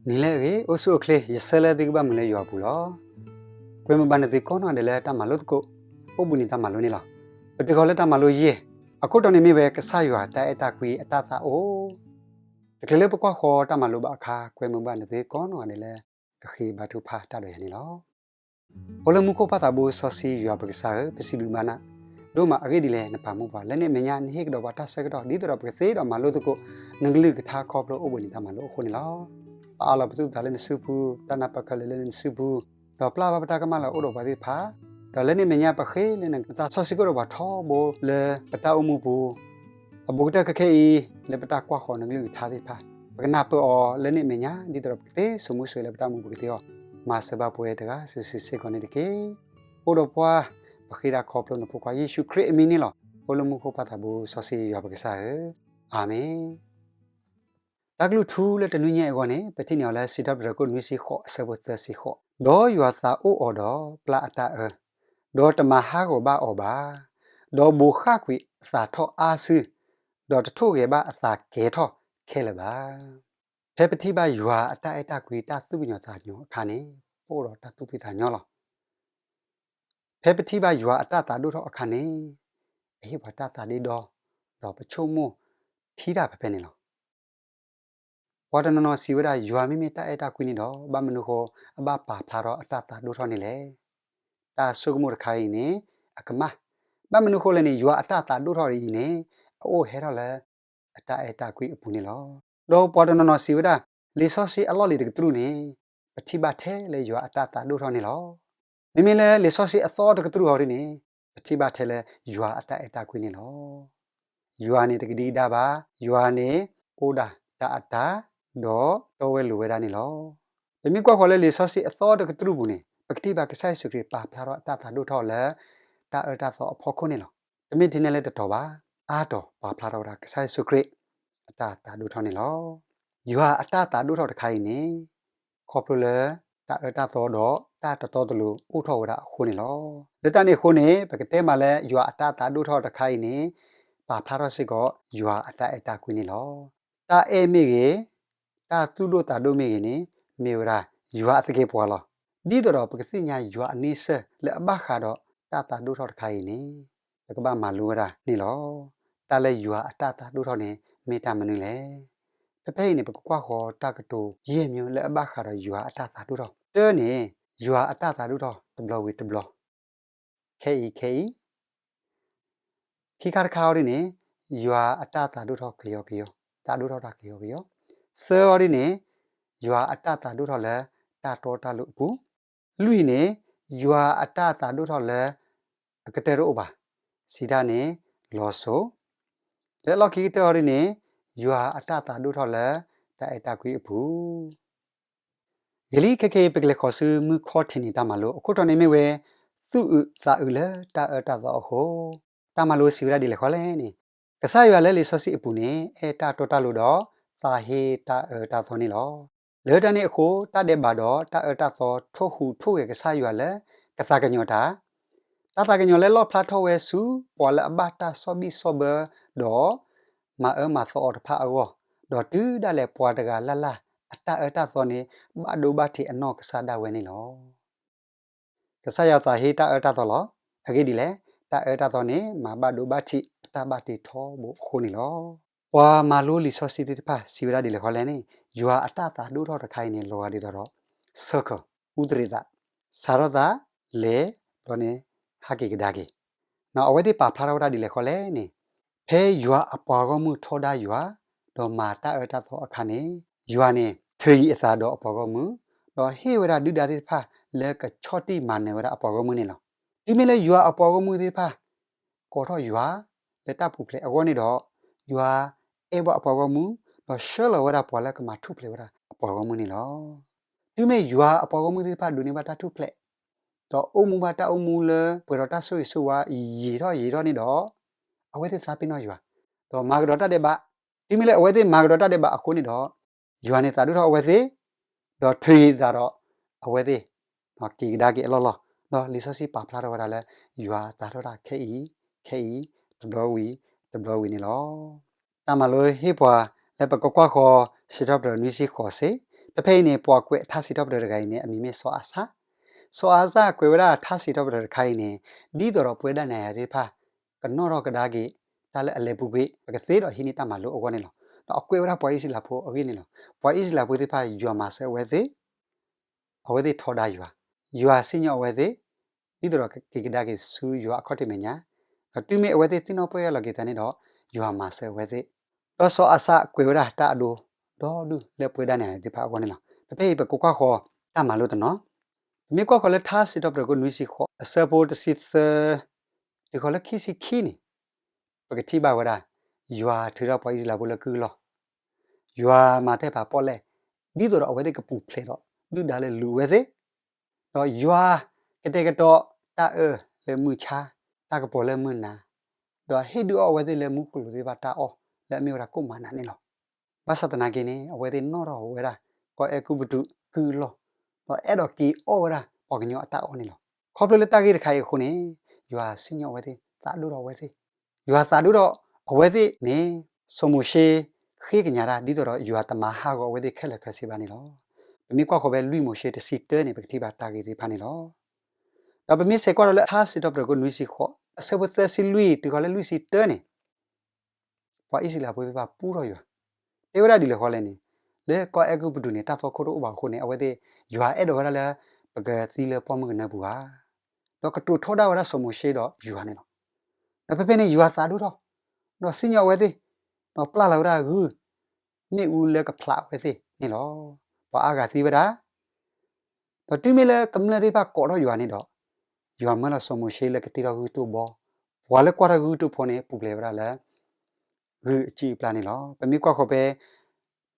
နံၤလၢအဂ့ၤ အိၣ်ဆူၣ်အိၣ်ချ့ ယဆၢလၢသုကဘၣ်မုာ်လၢယွၤအပူၤလီၤ. ကွဲမုာ်ဘၣ်နသုကိးနီၢ်ဂၤဒဲးလၢတၢ်မၤလိသကိး အိၣ်ဘှံးနံၤတၢ်မၤလိန့ၣ်လီၤ. ပတုၤဃီၤလၢတၢ်မၤလိယဲၢ်, အခိၣ်တီန့ၣ်မ့ၢ်ဝဲ ကစၢ်ယွၤတၢ်အဲၣ်တၢ်ကွံအတၢ်သးအိၣ်. တချုးလၢပကွၢ်ဃီၤတၢ်မၤလိဘၣ်အခါ ကွဲမုာ်ဘၣ်နသုကိးနီၢ်ဂၤဒဲးလၢ ကဃ့ဘါထုကဖၣ်တၢ်ဒီးယၤန့ၣ်လီၤ. အိၣ်လၢမူခိၣ်ပၢ်သးဘိစီဆှံယွၤပကစၢ်ဧၢ, ပစံးဘျုးဘၣ်နၤ, ဒိၣ်မးအဂ့ၢ်ဒ်လဲၣ် နပာ်မူပှၤ လၢန့ၣ်အမဲာ်ညါ နဟ့ၣ်ကဒီးပှၤတၢ်ဆၢကတီၢ် ဒ်သိးဒီးပကသ့ဒီးမၤလိသကိး နကလုၢ်ကထါခီဖျိအိၣ်ဘှံးနံၤတၢ်မၤလိအဃိန့ၣ်လီၤ. ပအးလီၤပသူၣ်ပသးလၢနစုပူၤ, တၢ်နၢ်ပၢၢ်ခဲလၢာ်လၢနစုပူၤ, ဒီးပျၢ်ဘၣ်ပတၢ်ကမၣ်လၢအိၣ်ဒီးပှၤသ့ၣ်တဖၣ်, ဒီးလၢန့ၣ်အမဲာ်ညါ ပဃ့လၢနသးစီဆှံကအိၣ်ဒီးပှၤထီဘိလၢပတၢ်အိၣ်မူပူၤ အဘူးကတၢၢ်ခဲခဲအံၤ လၢပတၢ်ကွၢ်ဃီၤနကလုၢ်ကထါသ့ၣ်တဖၣ် ပကနၢ်ပၢၢ်အီၤလၢန့ၣ်အမဲာ်ညါ ဒ်သိးဒီးပကသ့စိာ်မူစိာ်လၢပတၢ်အိၣ်မူပူၤကသ့အီၤ, မၤစၢၤဘၣ်ပှၤတဂၤစုာ်စုာ်စ့ၢ်ကီးန့ၣ်တက့ၢ်. အိၣ်ဒီးပှၤ ပဃ့တၢ်ခီဖျိနဖိခွါယ့ၣ်ၡူးခရံာ်အမံၤန့ၣ်လီၤ. အိၣ်လၢမူခိၣ်ပၢ်သးဘိစီဆှံယွၤပကစၢ်ဧၢ, အၤမ့ၣ်. တၢ်ကလုၢ်ထူလၢတနွံညါအံၤအဂီၢ်န့ၣ် ပထံၣ်န့ၢ်အီၤလၢစံးထီၣ်ပတြၢၤခိၣ်နွံဆံဃိးအဆၢဖိသၢဆံဃိး, ဒီးယွၤသးအိၣ်အီၤဒီးပျၢ်အတၢ်အၢ, ဒီးတမၤဟးဂီၤဘၣ်အီၤဘၣ်, ဒီးဘိးဃၣ်ကွံာ်အသးထီၣ်အါစု, ဒီးတထိၣ်ဂဲၤဘၣ်အသးကဲၤထီၣ်ခဲလၢာ်ဘၣ်. ဖဲပထံၣ်ဘၣ်ယွၤအတၢ်အဲၣ်တၢ်ကွံတၢ်သူၣ်ကညီၤသးကညီၤအခါန့ၣ် ပအိၣ်ဒီးတၢ်သူၣ်ဖှံသးညီလီၤ. ဖဲပထံၣ်ဘၣ်ယွၤအတၢ်သးဒိၣ်ထီၣ်အခါန့ၣ် အဟ့ၣ်ပှၤတၢ်သးဒ့ဒီ, ဒီးပဆိကမိၣ်ထံတၢ်ဖဲဖဲန့ၣ်လီၤ. ပှၤတနီၤနီၤစံးဝဲဒၣ် ယွၤမ့မ့ၢ်တၢ်အဲၣ်တၢ်ကွံန့ၣ်ဒီး ဘၣ်မနုၤဃိ အဘၣ်ပာ်ဖျါထီၣ်အတၢ်သးဒိၣ်ထီၣ်န့ၣ်လဲၣ်. တၢ်ဆိကမိၣ်တခါအံၤန့ၣ် အကမၣ်, ဘၣ်မနုၤဃိလဲၣ်န့ၣ် ယွၤအတၢ်သးဒိၣ်ထီၣ်အံၤန့ၣ် အအိၣ်ဟဲထီၣ်လၢ အတၢ်အဲၣ်တၢ်ကွံအပူၤန့ၣ်လီၤ. ဒီးပှၤတနီၤနီၤစံးဝဲဒၣ် လံာ်စီဆှံအလီၢ်လံၤတကတြူၢ်န့ၣ် ပထံၣ်ဘၣ်ထဲလၢယွၤအတၢ်သးဒိၣ်ထီၣ်န့ၣ်လီၤ. မ့မ့ၢ်လၢလံာ်စီဆှံအသီတကတြူၢ်အီၤဒ်န့ၣ် ပထံၣ်ဘၣ်ထဲလၢယွၤအတၢ်အဲၣ်တၢ်ကွံန့ၣ်လီၤ. ယွၤန့ၣ်တကဒံကဒါဘၣ်, ယွၤန့ၣ် အိၣ်ဒၣ်တၢ်အတၢ်, ဒီးတီဝဲလိၤဝဲဒၣ်န့ၣ်လီၤ. ပမ့ၢ်ကွၢ်ဃီၤလၢလံာ်စီဆှံအသီတကတြူၢ်ပူၤန့ၣ် ပကထံၣ်ဘၣ်ကစၢ်ယ့ၣ်ၡူးခရံာ်ပာ်ဖျါထီၣ်အတၢ်သးဒိၣ်ထီၣ်လၢ တၢ်အၢတၢ်သီအဖီခိၣ်န့ၣ်လီၤ. တမ့ၢ်ထဲန့ၣ်လၢတတီၤဘၣ်, အါတီၤပာ်ဖျါထီၣ်ဝဲဒၣ်ကစၢ်ယ့ၣ်ၡူးခရံာ် အတၢ်သးဒိၣ်ထီၣ်န့ၣ်လီၤ. ယွၤအတၢ်သးဒိၣ်ထီၣ်တခါအံၤန့ၣ် ခီဖျိလၢ တၢ်အၢတၢ်သီဒီးတၢ်တတီတလိၤအိၣ်ထီၣ်ဝဲဒၣ်အဃိန့ၣ်လီၤ. လၢတၢ်န့ၣ်အဃိန့ၣ် ပကတဲမးလၢယွၤအတၢ်သးဒိၣ်ထီၣ်တခါအံၤန့ၣ် ပာ်ဖျါထီၣ်စ့ၢ်ကီးယွၤအတၢ်အဲၣ်တၢ်ကွံန့ၣ်လီၤ. တၢ်အဲၣ်မ့ၢ်ဂ့ၤ, တၢ်သူၣ်ဒိၣ်သးဒိၣ်မ့ၢ်ဂ့ၤန့ၣ် မ့ၢ်ဝဲဒၣ်ယွၤအသကဲးပဝးလီၤ. ဒ်သိးဒီးပကသ့ၣ်ညါယွၤအန့ဆၢၣ်လၢအဘၣ်ဃးဒီးတၢ်သးဒိၣ်ထီၣ်တခါအံၤန့ၣ် ပကဘၣ်မၤလိဝဲဒၣ်န့ၣ်လီၤ. တၢ်လၢယွၤအတၢ်သးဒိၣ်ထီၣ်န့ၣ် မ့ၢ်တၢ်မနုၤလဲၣ်. ဖဲဖဲအံၤန့ၣ် ပကကွၢ်ဃီၤတၢ်ကတိၤယဲၢ်မၠိလၢအဘၣ်ဃးဒီးယွၤအတၢ်သးဒိၣ်ထီၣ်. တၢန့ၣ် ယွၤအတၢ်သးဒိၣ်ထီၣ်တဘျီဝံၤတဘျီ ခဲအံၤခဲအံၤ, ခံခါတခါအီၤဒ်န့ၣ် ယွၤအတၢ်သးဒိၣ်ထီၣ်ကယီကယီ, သးဒိၣ်ထီၣ်တၢ်ကယီကယီ. သၢအီၤဒ်န့ၣ် ယွၤအတၢ်သးဒိၣ်ထီၣ်လၢတၢ်တီတၢ်လိၤအပူၤ. လွံၢ်န့ၣ် ယွၤအတၢ်သးဒိၣ်ထီၣ်လၢအကတၢၢ်တအိၣ်ဘၣ်, စံးတၢ်န့ၣ် လီၤစိၤ. လၢလီၢ်ခံကတၢၢ်အီၤဒ်န့ၣ် ယွၤအတၢ်သးဒိၣ်ထီၣ်လၢတၢ်အဲၣ်တၢ်ကွံအပူၤ ဂ့ၤလံ ခဲခဲအံၤ ပကလဲၤဃီၤဆူမုၢ်ခီၣ်ထံးနံၤတၢ်မၤလိ အခိၣ်တီန့ၣ်မ့ၢ်ဝဲ သူၣ်အုးသးအုးလၢတၢ်အၢတၢ်သီအဃိ. တၢ်မၤလိစံးဝဲဒၣ်ဒ်လဲၣ်ဃီလဲၣ်န့ၣ်, ကစၢ်ယွၤလၢလံာ်စီဆှံအပူၤန့ၣ် အဲၣ်တၢ်တီတၢ်လိၤဒီး သးဟ့တၢ်အၢတၢ်သီန့ၣ်လီၤ. လၢတၢ်န့ၣ်အဃိ တၢ်ဒဲးဘးဒီးတၢ်အၢတၢ်သီထိၣ်ဟူးထိၣ်ဂဲၤကစၢ်ယွၤလၢ ကသးကညီၤတၢ် တၢ်သးကညီၤလၢလီၣ်ဖျါထီၣ်ဝဲဆူပှၤလၢအဘၣ်တၢ်ဆီၣ်ဘံၣ်ဆီၣ်ဘၢဒီး မၤအၢမၤသီအီၤတဖၣ်အဂီၢ်, ဒီးတုၤဒၣ်လဲာ်ပှၤတဂၤလၢ်လၢ်အတၢ်အၢတၢ်သီန့ၣ် ဘၣ်ဒိဘၣ်ထံးအနီၢ်ကစၢ်ဒၣ်ဝဲန့ၣ်လီၤ. ကစၢ်ယွၤသးဟ့တၢ်အၢတၢ်သီလီၤ. အဂ့ၢ်ဒ်လဲၣ်, တၢ်အၢတၢ်သီန့ၣ် မၤဘၣ်ဒိဘၣ်ထံးအတၢ်ဘၣ်တ့ထီဘိအဃိန့ၣ်လီၤ. ပှၤမၤလိလံာ်စီဆှံသ့ၣ်တဖၣ်စံးဝဲဒၣ်ဒ်လဲၣ်ဃီလဲၣ်န့ၣ်, ယွၤအတၢ်သးဒိၣ်ထီၣ်တခါအံၤန့ၣ် လီၤဂာ်ဒ်သိးဒီး circle အူသရ့းသး, စးထီၣ်သး, လဲၤ, ဒီးန့ၣ် ဟးက့ၤကဒါက့ၤ. အဝဲသ့ၣ်ပာ်ဖျါထီၣ်ဝဲဒၣ်ဒ်လဲၣ်ဃီလဲၣ်န့ၣ်, ဖဲယွၤအပှၤဂီၢ်မုၢ်ထီဒါယွၤ, ဒီးမၤတၢ်အၢတၢ်သီအခါန့ၣ်, ယွၤန့ၣ် ထုးယံၤအသးဒီးအပှၤဂီၢ်မုၢ်, ဒီးဟ့ၣ်ဝဲဒၣ်ဒုၣ်ဒါသ့ၣ်တဖၣ်လၢကဆီၣ်တံၢ်မၤနၢၤဝဲဒၣ်အပှၤဂီၢ်မုၢ်န့ၣ်လီၤ. တုၤမ့ၢ်လၢယွၤအပှၤဂီၢ်မုၢ်သ့ၣ်တဖၣ် ကိးထီၣ်ယွၤ လၢတၢ်ပူၤဖျဲးအဂီၢ်န့ၣ်ဒီး, ယွၤအဲၣ်ဘၣ်အပှၤဂီၢ်မုၢ်, ဒီးဆှၢလီၤဝဲဒၣ်ပှၤလၢကမၤထူၣ်ဖျဲးဝဲဒၣ်အပှၤဂီၢ်မုၢ်န့ၣ်လီၤ. တုၤမ့ၢ်ယွၤအပှၤဂီၢ်မုၢ်သ့ၣ်တဖၣ်ဒိးန့ၢ်ဘၣ်တၢ်ထူၣ်ဖျဲး, ဒီးအိၣ်မူဘၣ်တၢ်အိၣ်မူလၢပှဲၤဒီးတၢ်ဆိၣ်ဂ့ၤဆိၣ်ဝါယံာ်ထီၣ်ယံာ်ထီၣ်န့ၣ်ဒီး, အဝဲသ့ၣ်သးပ့ၤနီၣ်ယွၤ, ဒီးမၤကဒီးတၢ်ဒဲးဘး. တုၤမ့ၢ်လၢအဝဲသ့ၣ်မၤကဒီးတၢ်ဒဲးဘးအဃိန့ၣ်ဒီး, ယွၤန့ၣ်သးဒိၣ်ထီၣ်အဝဲသ့ၣ်, ဒီးထုးယံၤအသးဒီးအဝဲသ့ၣ်, က့ၤကဒါက့ၤအလီၢ်လီၢ်, ဒီးလံာ်စီဆှံပာ်ဖျါထီၣ်ဝဲဒၣ်လၢ ယွၤသးဒိၣ်ထီၣ်ခဲအံၤ, ခဲအံၤ, တဘျီဝံၤ, တဘျီဝံၤန့ၣ်လီၤ. တၢ်မၤလိဟ့ၣ်ပှၤလၢပကကွၢ်ဃီၤ စံးထီၣ်ပတြၢၤနွံဆံဃိးစ့ၢ်, ဒီးဖဲအံၤန့ၣ် ပှၤကွဲးထါစံးထီၣ်ပတြၢၤတဂၤအံၤန့ၣ် အမံၤမ့ၢ်စီၤအၤစၣ်. စီၤအၤစၣ်ကွဲးဝဲဒၣ်ထါစံးထီၣ်ပတြၢၤတခါအံၤန့ၣ် ဒ်သိးဒီးပဝဲဒၣ်နၤယၤသ့ၣ်တဖၣ် ကနီၣ်ထီၣ်ကဒါက့ၤ တၢ်လၢအလဲၤပူၤကွံာ် ပကသ့ဒီးဟံးန့ၢ်တၢ်မၤလိအဂီၢ်န့ၣ်လီၤ. ဒီးအကွဲးဝဲဒၣ်ပှၤအံၣ်စရ့လးဖိအဂ့ၢ်န့ၣ်လီၤ. ပှၤအံၣ်စရ့လးဖိသ့ၣ်တဖၣ် ယွၤမၤစၢၤအဝဲသ့ၣ်, အဝဲသ့ၣ်ထီဒါယွၤ, ယွၤစံၣ်ညီၣ်အဝဲသ့ၣ်, ဒ်သိးဒီးကက့ၤကဒါက့ၤဆူယွၤအခီၣ်ထံးမဲာ်ညါ, ဒီးတုၤမ့ၢ်အဝဲသ့ၣ်သ့ၣ်နီၣ်ပၢၢ်ယၢ်လီၤက့ၤသးန့ၣ်ဒီး ယွၤမၤစၢၤအဝဲသ့ၣ်. ဒီးစီၤအၤစၣ်ကွဲးဝဲဒၣ်တၢ်အဒိဒီဒူၣ်လၢပဝဲဒၣ်နၤယၤသ့ၣ်တဖၣ်အဂီၢ်န့ၣ်လီၤ. ဒီးဖဲအံၤပကကွၢ်ဃီၤတၢ်မၤလိတနီၤ, ပမ့ၢ်ကွၢ်ဃီၤလၢထါစံးထီၣ်ပတြၢၤခိၣ်နွံဆံဃိး အဆၢဖိတဆံသၢ တုၤဃီၤလၢခံဆံခံန့ၣ်, ပကထံၣ်ဘၣ်ဝဲဒၣ် ယွၤထုးထီၣ်ပှၤအံၣ်စရ့လးဖိလၢကုၢ်အလီၢ်, ယွၤမၤတ့ၢ်ပာ်ပီၣ်လဲၣ် ဒ်သိးဒီးအဝဲသ့ၣ်ကပူၤဖျဲးဒီး ဒုၣ်ဒါလၢလူၤအဝဲသ့ၣ်, ဒီးယွၤကတဲာ်ကတီၤတၢ်အၢလၢမုၢ်ဆါ, တၢ်ကပီၤလၢမုၢ်နၤ, ဒီးဟ့ၣ်ဒုးအီၣ်အဝဲသ့ၣ်လၢမူခိၣ်လိၤသ့ၣ်တဖၣ်တၢ်အီၣ်လၢအမ့ၢ်ဝဲဒၣ်ကိၣ်မၤနၤန့ၣ်လီၤ. ဘၣ်ဆၣ်သနာ်က့န့ၣ် အဝဲသ့ၣ်နီၣ်ထီၣ်ဝဲဒၣ် ကီၢ်အဲၤကူပတူးကုၢ်အလီၢ်, ဒီးအဲၣ်ဒိးက့ၤအီၣ်ဝဲဒၣ်ပှၤကညီအတၢ်အီၣ်န့ၣ်လီၤ. ခီဖျိလၢတၢ်ဂ့ၢ်တခါအံၤအဃိန့ၣ်, ယွၤစံၣ်ညီၣ်အဝဲသ့ၣ်, သးဒိၣ်ထီၣ်အဝဲသ့ၣ်, ယွၤသးဒိၣ်ထီၣ်အဝဲသ့ၣ်န့ၣ်, စီၤမိၤၡ့ဃ့ကညးတၢ် ဒ်သိးဒီးယွၤတမၤဟးဂီၤအဝဲသ့ၣ်ခဲလၢာ်ခဲဆ့ဘၣ်န့ၣ်လီၤ. ပမ့ၢ်ကွၢ်ဃီၤဖဲလွံၢ်မိၤၡ့တဆံတၢန့ၣ် ပကထံၣ်ဘၣ်တၢ်ဂ့ၢ်သ့ၣ်တဖၣ်န့ၣ်လီၤ. ဒီးပမ့ၢ်ဆဲးကွၢ်ဒီးလၢထါစံးထီၣ်ပတြၢၤခိၣ်နွံဆံဃိး အဆၢဖိသၢဆံလွံၢ် တုၤဃီၤလၢလွံၢ်ဆံတၢန့ၣ်, ပှၤအံၣ်စရ့လးဖိသ့ၣ်တဖၣ်ပူထီၣ်ယွၤ, တဲဝဲဒၣ်ဒ်လဲၣ်ဃီလဲၣ်န့ၣ်, လၢကီၢ်အဲၤကူပတူးန့ၣ် တၢ်သွၣ်ခိၣ်တအိၣ်ဘၣ်အဃိန့ၣ် အဝဲသ့ၣ် ယွၤအဲၣ်ဒိးဝဲဒၣ်လၢ ပကသံလၢပှၢ်မုၢ်ကနၢပူၤဧါ, ဒီးကတိၤထီဒါဝဲဒၣ်စီၤမိၤၡ့ဒီးယွၤန့ၣ်လီၤ. ဒီးဖဲဖဲန့ၣ် ယွၤသးဒိၣ်ထီၣ်, ဒီးစံၣ်ညီၣ်အဝဲသ့ၣ်, ဒီးပျၢ်လီၤဝဲဒၣ်ဂုၢ်မ့ၣ်အူလၢကဖျးအဝဲသ့ၣ်န့ၣ်လီၤ. ပှၤအါဂၤသံဝဲဒၣ် ဒီးတုၤမ့ၢ်လၢကမျၢၢ်သ့ၣ်တဖၣ်ကိးထီၣ်ယွၤန့ၣ်ဒီး, ယွၤမၢလီၤစီၤမိၤၡ့လၢကတ့ထီၣ်ဂုၢ်တိၢ်ဘီ, ပှၤလၢကွၢ်ထီၣ်ဂုၢ်တိၢ်ဖိန့ၣ် ပူၤဖျဲးဝဲဒၣ်လၢ ဂုၢ်အစုၣ်အပျၢ်န့ၣ်လီၤ. ပမ့ၢ်ကွၢ်ဃီၤဖဲ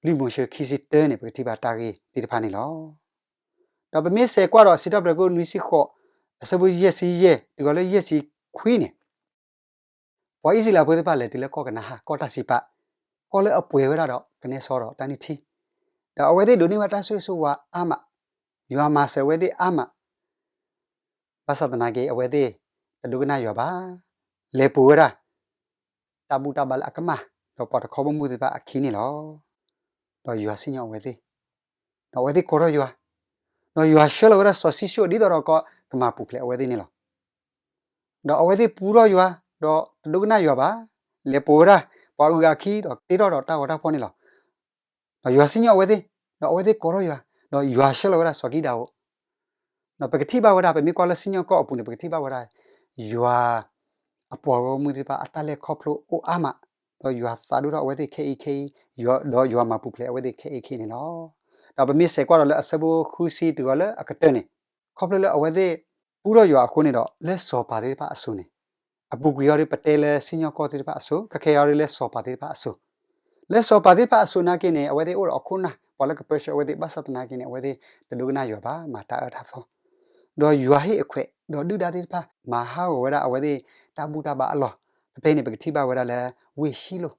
လွံၢ်မိၤၡ့ခံဆံတၢန့ၣ် ပကထံၣ်ဘၣ်တၢ်ဂ့ၢ်သ့ၣ်တဖၣ်န့ၣ်လီၤ. ဒီးပမ့ၢ်ဆဲးကွၢ်ဒီးစံးထီၣ်ပတြၢၤခိၣ်နွံဆံဃိး အဆၢဖိယဲၢ်ဆံယဲၢ် တုၤဃီၤလၢယဲၢ်ဆံခွံန့ၣ်, ပှၤအံၣ်စရ့လးဖိသ့ၣ်တဖၣ်လဲၤတုၤလၢကီၢ်ကနၤအၣ် ကီၢ်တၢ်စံးပာ်, ကီၢ်လၢအပှဲၤဝဲဒၣ်ဒီးကနဲစီဒီးတၢ်နုၢ်ထံ, ဒီးအဝဲသ့ၣ်ဒိးန့ၢ်ဝဲတၢ်ဆိၣ်ဂ့ၤဆိၣ်ဝါအါမး, ယွၤမၤစၢၤအဝဲသ့ၣ်အါမး, ဘၣ်ဆၣ်သနာ်က့ အဝဲသ့ၣ်တဒိကနၣ်ယွၤဘၣ်, လဲၤပိာ်ဝဲဒၣ် တၢ်ဘူၣ်တၢ်ဘါလၢအကမၣ်, ဒီးပှၤတခီဘီမုၢ်သ့ၣ်တဖၣ်အခံန့ၣ်လီၤ. ဒီးယွၤစံၣ်ညီၣ်အဝဲသ့ၣ်, ဒီးအဝဲသ့ၣ်ကိးထီၣ်ယွၤ, ဒီးယွၤဆှၢလီၤဝဲဒၣ်စီၤၡံၣ်ၡိၣ် ဒ်သိးဒီးကမၤပူၤဖျဲးအဝဲသ့ၣ်န့ၣ်လီၤ. ဒီးအဝဲသ့ၣ်ပူထီၣ်ယွၤ, ဒီးတဒိကနၣ်ယွၤဘၣ်, လဲၤပိာ်ဝဲဒၣ် ပှၤအုၣ်အခံ ဒီးတ့ထီၣ်ဒီးတၢ်ဂီၤတၢ်ဖီၣ်န့ၣ်လီၤ. ဒီးယွၤစံၣ်ညီၣ်အဝဲသ့ၣ်, ဒီးအဝဲသ့ၣ်ကိးထီၣ်ယွၤ, ဒီးယွၤဆှၢလီၤဝဲဒၣ်စီၤကံးဒဧိၣ်, ဒီးပကထံၣ်ဘၣ်ဝဲဒၣ် ပမ့ၢ်ကွၢ်လၢစံၣ်ညီၣ်ကွီၢ်အပူၤန့ၣ် ပကထံၣ်ဘၣ်ဝဲဒၣ် ယွၤ အပှၤဂီၢ်မုၢ်သ့ၣ်တဖၣ်အတၢ်လဲၤခီဖျိအိၣ်အါမး, ဒီးယွၤသးဒိၣ်ထီၣ်အဝဲသ့ၣ်ခဲအံၤခဲအံၤ, ဒီးယွၤမၤပူၤဖျဲးအဝဲသ့ၣ်ခဲအံၤခဲအံၤန့ၣ်လီၤ. ဒီးပမ့ၢ်ဆဲးကွၢ်ဒီးလၢအဆၢဖိဃုဆံတုၤဃီၤလၢအကတၢၢ်န့ၣ်, ခီဖျိလၢအဝဲသ့ၣ်ပူထီၣ်ယွၤအဃိန့ၣ်ဒီး လၢစီၤပၤသ့ၣ်တဖၣ်အစိၤန့ၣ်, အပူၤကွံာ်အီၤဒီးပတဲလၢစံၣ်ညီၣ်ကွီၢ်သ့ၣ်တဖၣ်အစိၤ, ခဲခဲအံၤအီၤဒီးလၢစီၤပၤသ့ၣ်တဖၣ်အစိၤ လၢစီၤပၤသ့ၣ်တဖၣ်အစိၤနာ်က့န့ၣ် အဝဲသ့ၣ်အိၣ်ဒီးအခိၣ်နၢ် ပှၤလၢကပၢဆှၢအဝဲသ့ၣ် ဘၣ်ဆၣ်သနာ်က့န့ၣ် အဝဲသ့ၣ်တဒိကနၣ်ယွၤဘၣ် မၤတၢ်အၢတၢ်သီ, ဒီးယွၤဟ့ၣ်အခွဲး ဒီးဒုၣ်ဒါသ့ၣ်တဖၣ် မၤဟးဂီၤဝဲဒၣ်အဝဲသ့ၣ်တၢ်ဘူၣ်တၢ်ဘါအလီၢ်, ဖဲဖဲန့ၣ် ပကထံၣ်ဘၣ်ဝဲဒၣ်လၢ ဝ့ၢ်ၡံလိၣ်,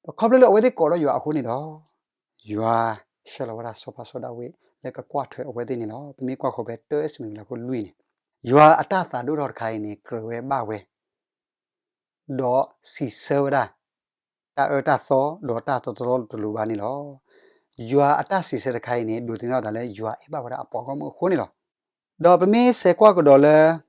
ဒီးခီဖျိလၢအဝဲသ့ၣ်ကိးထီၣ်ယွၤအဃိန့ၣ်ဒီး ယွၤဆှၢလီၤဝဲဒၣ်စီၤပၤစီၤဒၤဝံး လၢကကွၢ်ထွဲအဝဲသ့ၣ်န့ၣ်လီၤ. ပမ့ၢ်ကွၢ်ဃီၤဖဲတၢၡမူၤအ့လးခိၣ်လွံၢ်န့ၣ်, ယွၤအတၢ်သးဒိၣ်ထီၣ်တခါအံၤန့ၣ် ကြၢးဝဲဘၣ်ဝဲ ဒီးစံးဆၢဝဲဒၣ် တၢ်အၢတၢ်သီ ဒီးတၢ်တတီတလိၤဘၣ်န့ၣ်လီၤ. ယွၤအတၢ်စံးဆၢတခါအံၤန့ၣ် ဒိးသန့ၤထီၣ်သးလၢယွၤအဲၣ်ဘၣ်ဝဲဒၣ်အပှၤဂီၢ်မုၢ်အဃိန့ၣ်လီၤ. ဒီးပမ့ၢ်ဆဲးကွၢ်ကဒီးလၢ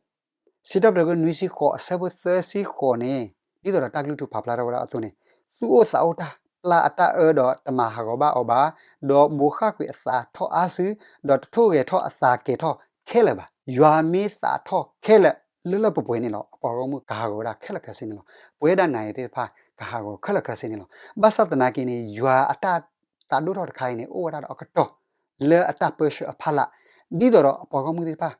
စံးထီၣ်ပတြၢၤခိၣ်နွံဆံဃိး အဆၢဖိသၢဆံဃိးန့ၣ်, ဒ်သိးဒီးတၢ်ကလုၢ်ထူၣ်ဖးဖျါထီၣ်ဝဲဒၣ်အသိးန့ၣ်, သူၣ်အိၣ်သးအိၣ်တၢ်ပျၢ်အတၢ်အၢဒီးတမၤဟးဂီၤဘၣ်အီၤဘၣ်, ဒီးဘိးဃၣ်ကွံာ်အသးထီၣ်အါစု, ဒီးတထိၣ်ဂဲၤထီၣ်အသးကဲၤထီၣ်ခဲလၢာ်ဘၣ်. ယွၤမ့ၢ်သးထီၣ်ခဲလၢာ်လၢလၢပှဲၤပှဲၤန့ၣ်လီၤ. အပှၤဂီၢ်မုၢ်ကဟးဂီၤဝဲဒၣ်ခဲလၢာ်ခဲဆ့န့ၣ်လီၤ. ပဝဲဒၣ်နၤယၤသ့ၣ်တဖၣ်ကဟးဂီၤခဲလၢာ်ခဲဆ့န့ၣ်လီၤ. ဘၣ်ဆၣ်သနာ်က့န့ၣ် ယွၤအတၢ်သးဒိၣ်ထီၣ်တခါအံၤန့ၣ် အိၣ်ဝဲဒၣ်ဒီးအကတီၢ်လၢအတၢ်ပၢဆှၢအဖီလာ်, ဒ်သိးဒီးအပှၤဂီၢ်မုၢ်သ့ၣ်တဖၣ်